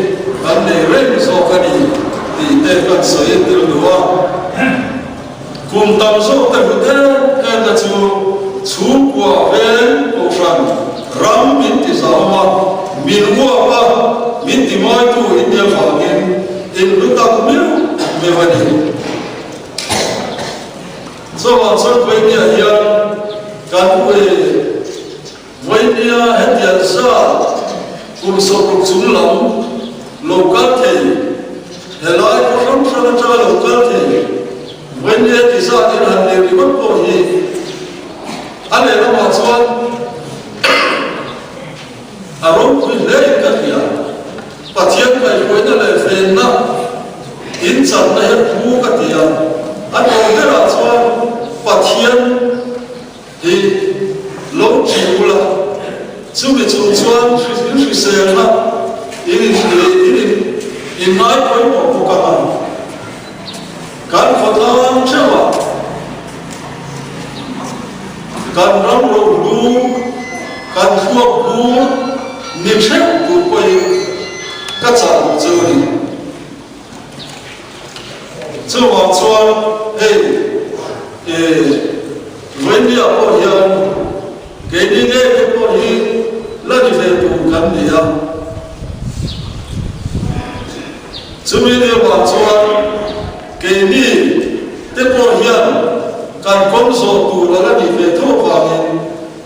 Speaker 4: kan nei reng zawk a ni tih te kan sawi tel duh a. Kum tam zawk te hlut em em na chu chhungkua veng kohhran ram min ti zahawm a, min uap a, min ti mawitu in nia vangin in hlu tak meuh meuh a ni. Chuvang chuan Vawinia hian kan ui Vawinia hetiang zat kum 60 chung lam lo kal thei, helai khaw hrang hrang atanga lo kal thei Vawinia ti zat in han nei ringawt pawh hi a lehlamah chuan a ropui hle in ka hria. Pathian kaihhruaina leh venna in channa hian phu ka ti a, a tawp berah chuan Pathian hi lo ṭih ula, chumi chung chuan in hriselna in in in in ngai pawimawh bawk ang a, kan khawtlang ṭheuhah kan ram rohlu, kan thluak bur ni ṭheuh tur pawhin ka chah duh cheu a ni. Chuvang chuan hei ih Vawinia pawh hian keini ngei te pawh hi la ni ve tur kan ni a. Chumi ni avang chuan keini te pawh hian kan kawng zawh tur a la ni ve tho avangin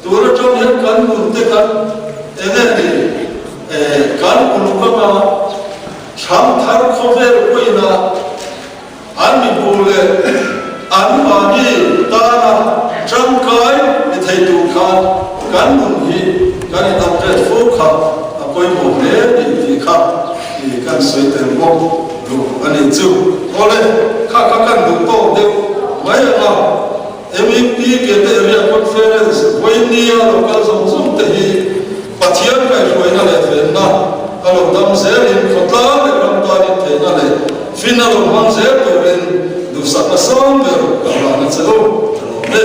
Speaker 4: Tun atang hian kan nun te kan eng nge ni kan uluk anga thlang thar khawvel pawhin a an mibu leh an mahni tana tangkai ni thei tur khan kan nun hi kan in upgrade fo kha a pawimawh hle ni tih kha kan sawi tel bawk duh a ni chu. Awle, kha kha kan duh tawk deuh mai anga. MEP Biate Area Conference vawinia lo kal zawng zawng te hi Pathian kaihhruaina leh venna a lo dam zelin khawtlang leh ram tanin theihna leh fin a lo hmang zel turin duhsakna sang ber ka hlan a che u ka lawm e.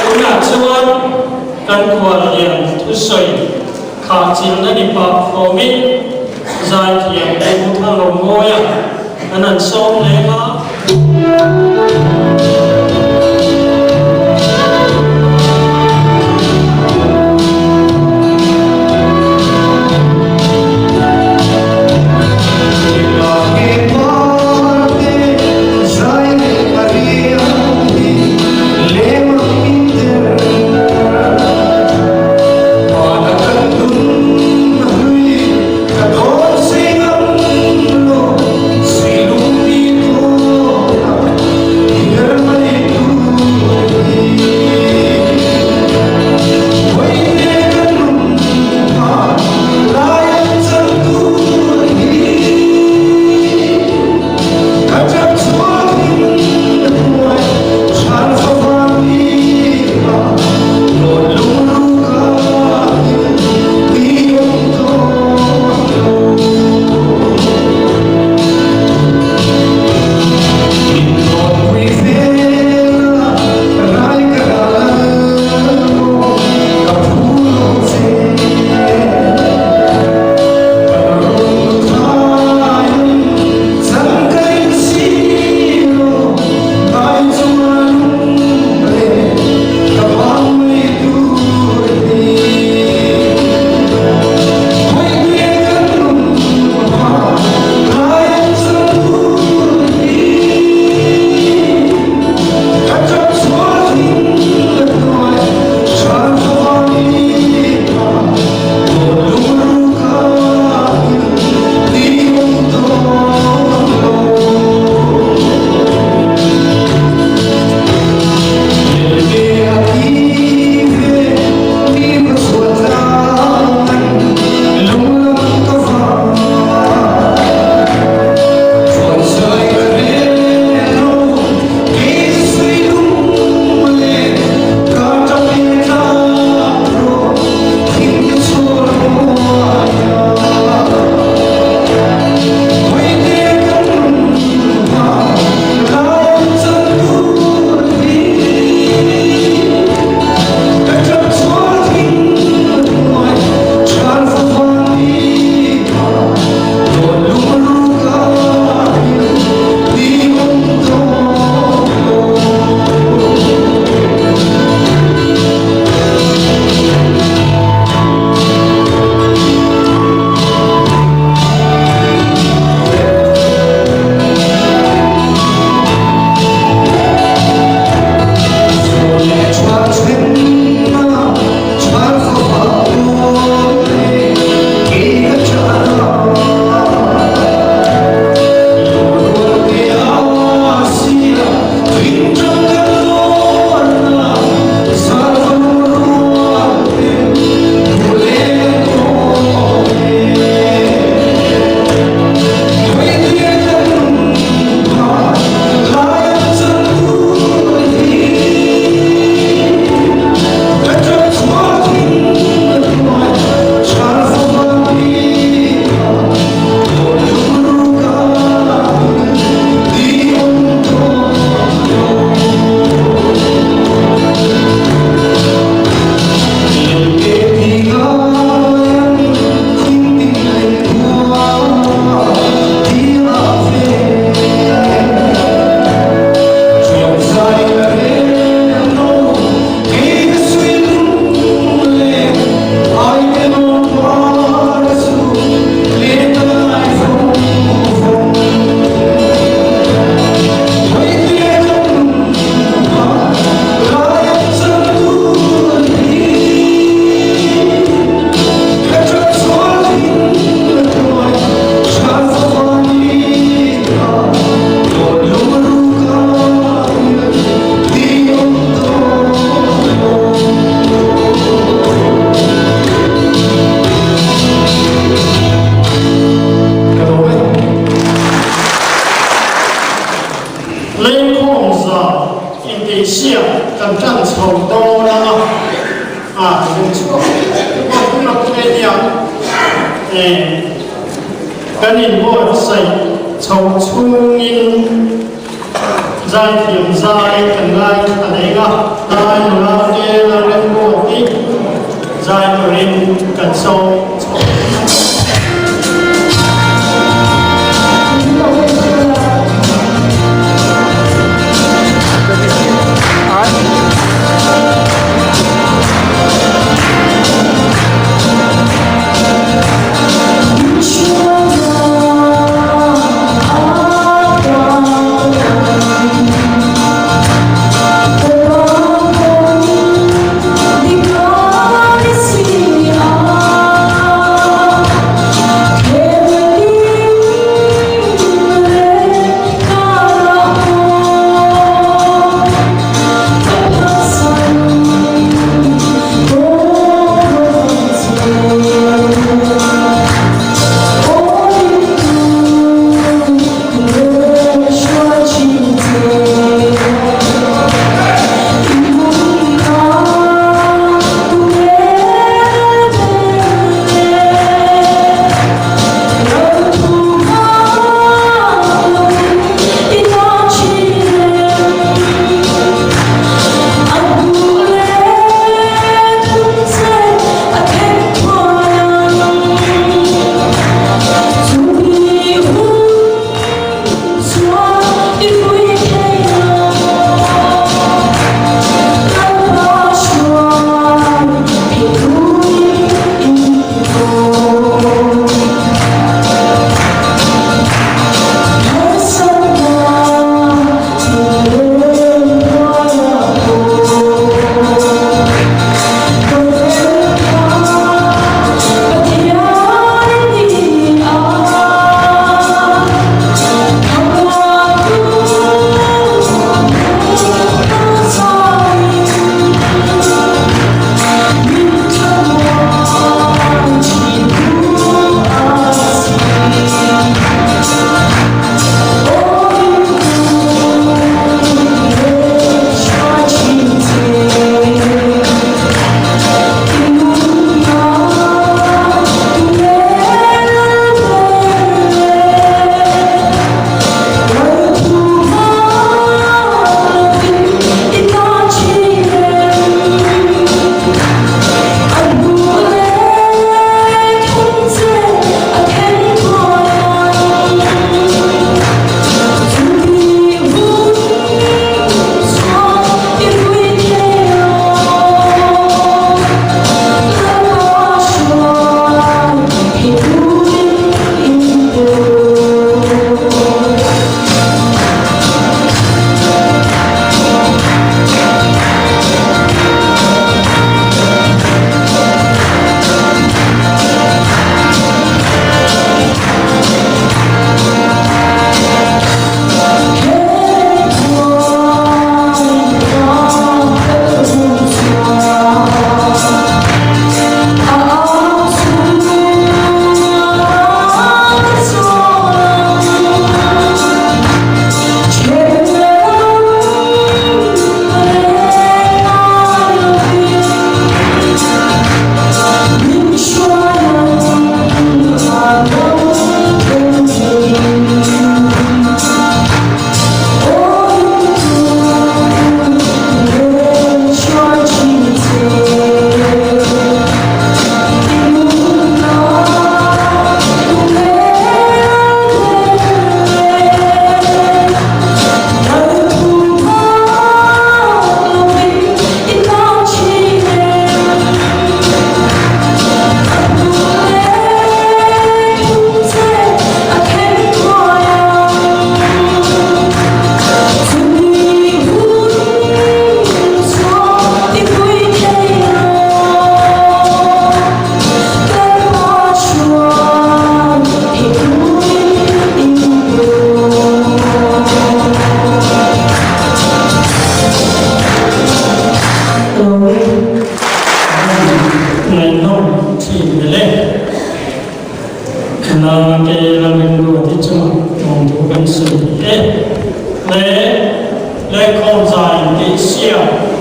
Speaker 1: Tunah chuan kan khuallian thusawi khahchilhna ni pah fawmin Zaithiam Pu Thangromawia an han sawm leng a. Insiak kan ṭan chho dawn ang a, a zin chhuak lawk lawk thei nia. Kan inbuatsaih chho chhungin zaithiam zai kan ngaithla leng a, lai nula te la remruat hi zai turin kan sawm chho. Ngaihnawm thin hle. Nate Lalrinruati chungah lawmthu kan sawi e. Le. Lengkhawm zai intihsiak.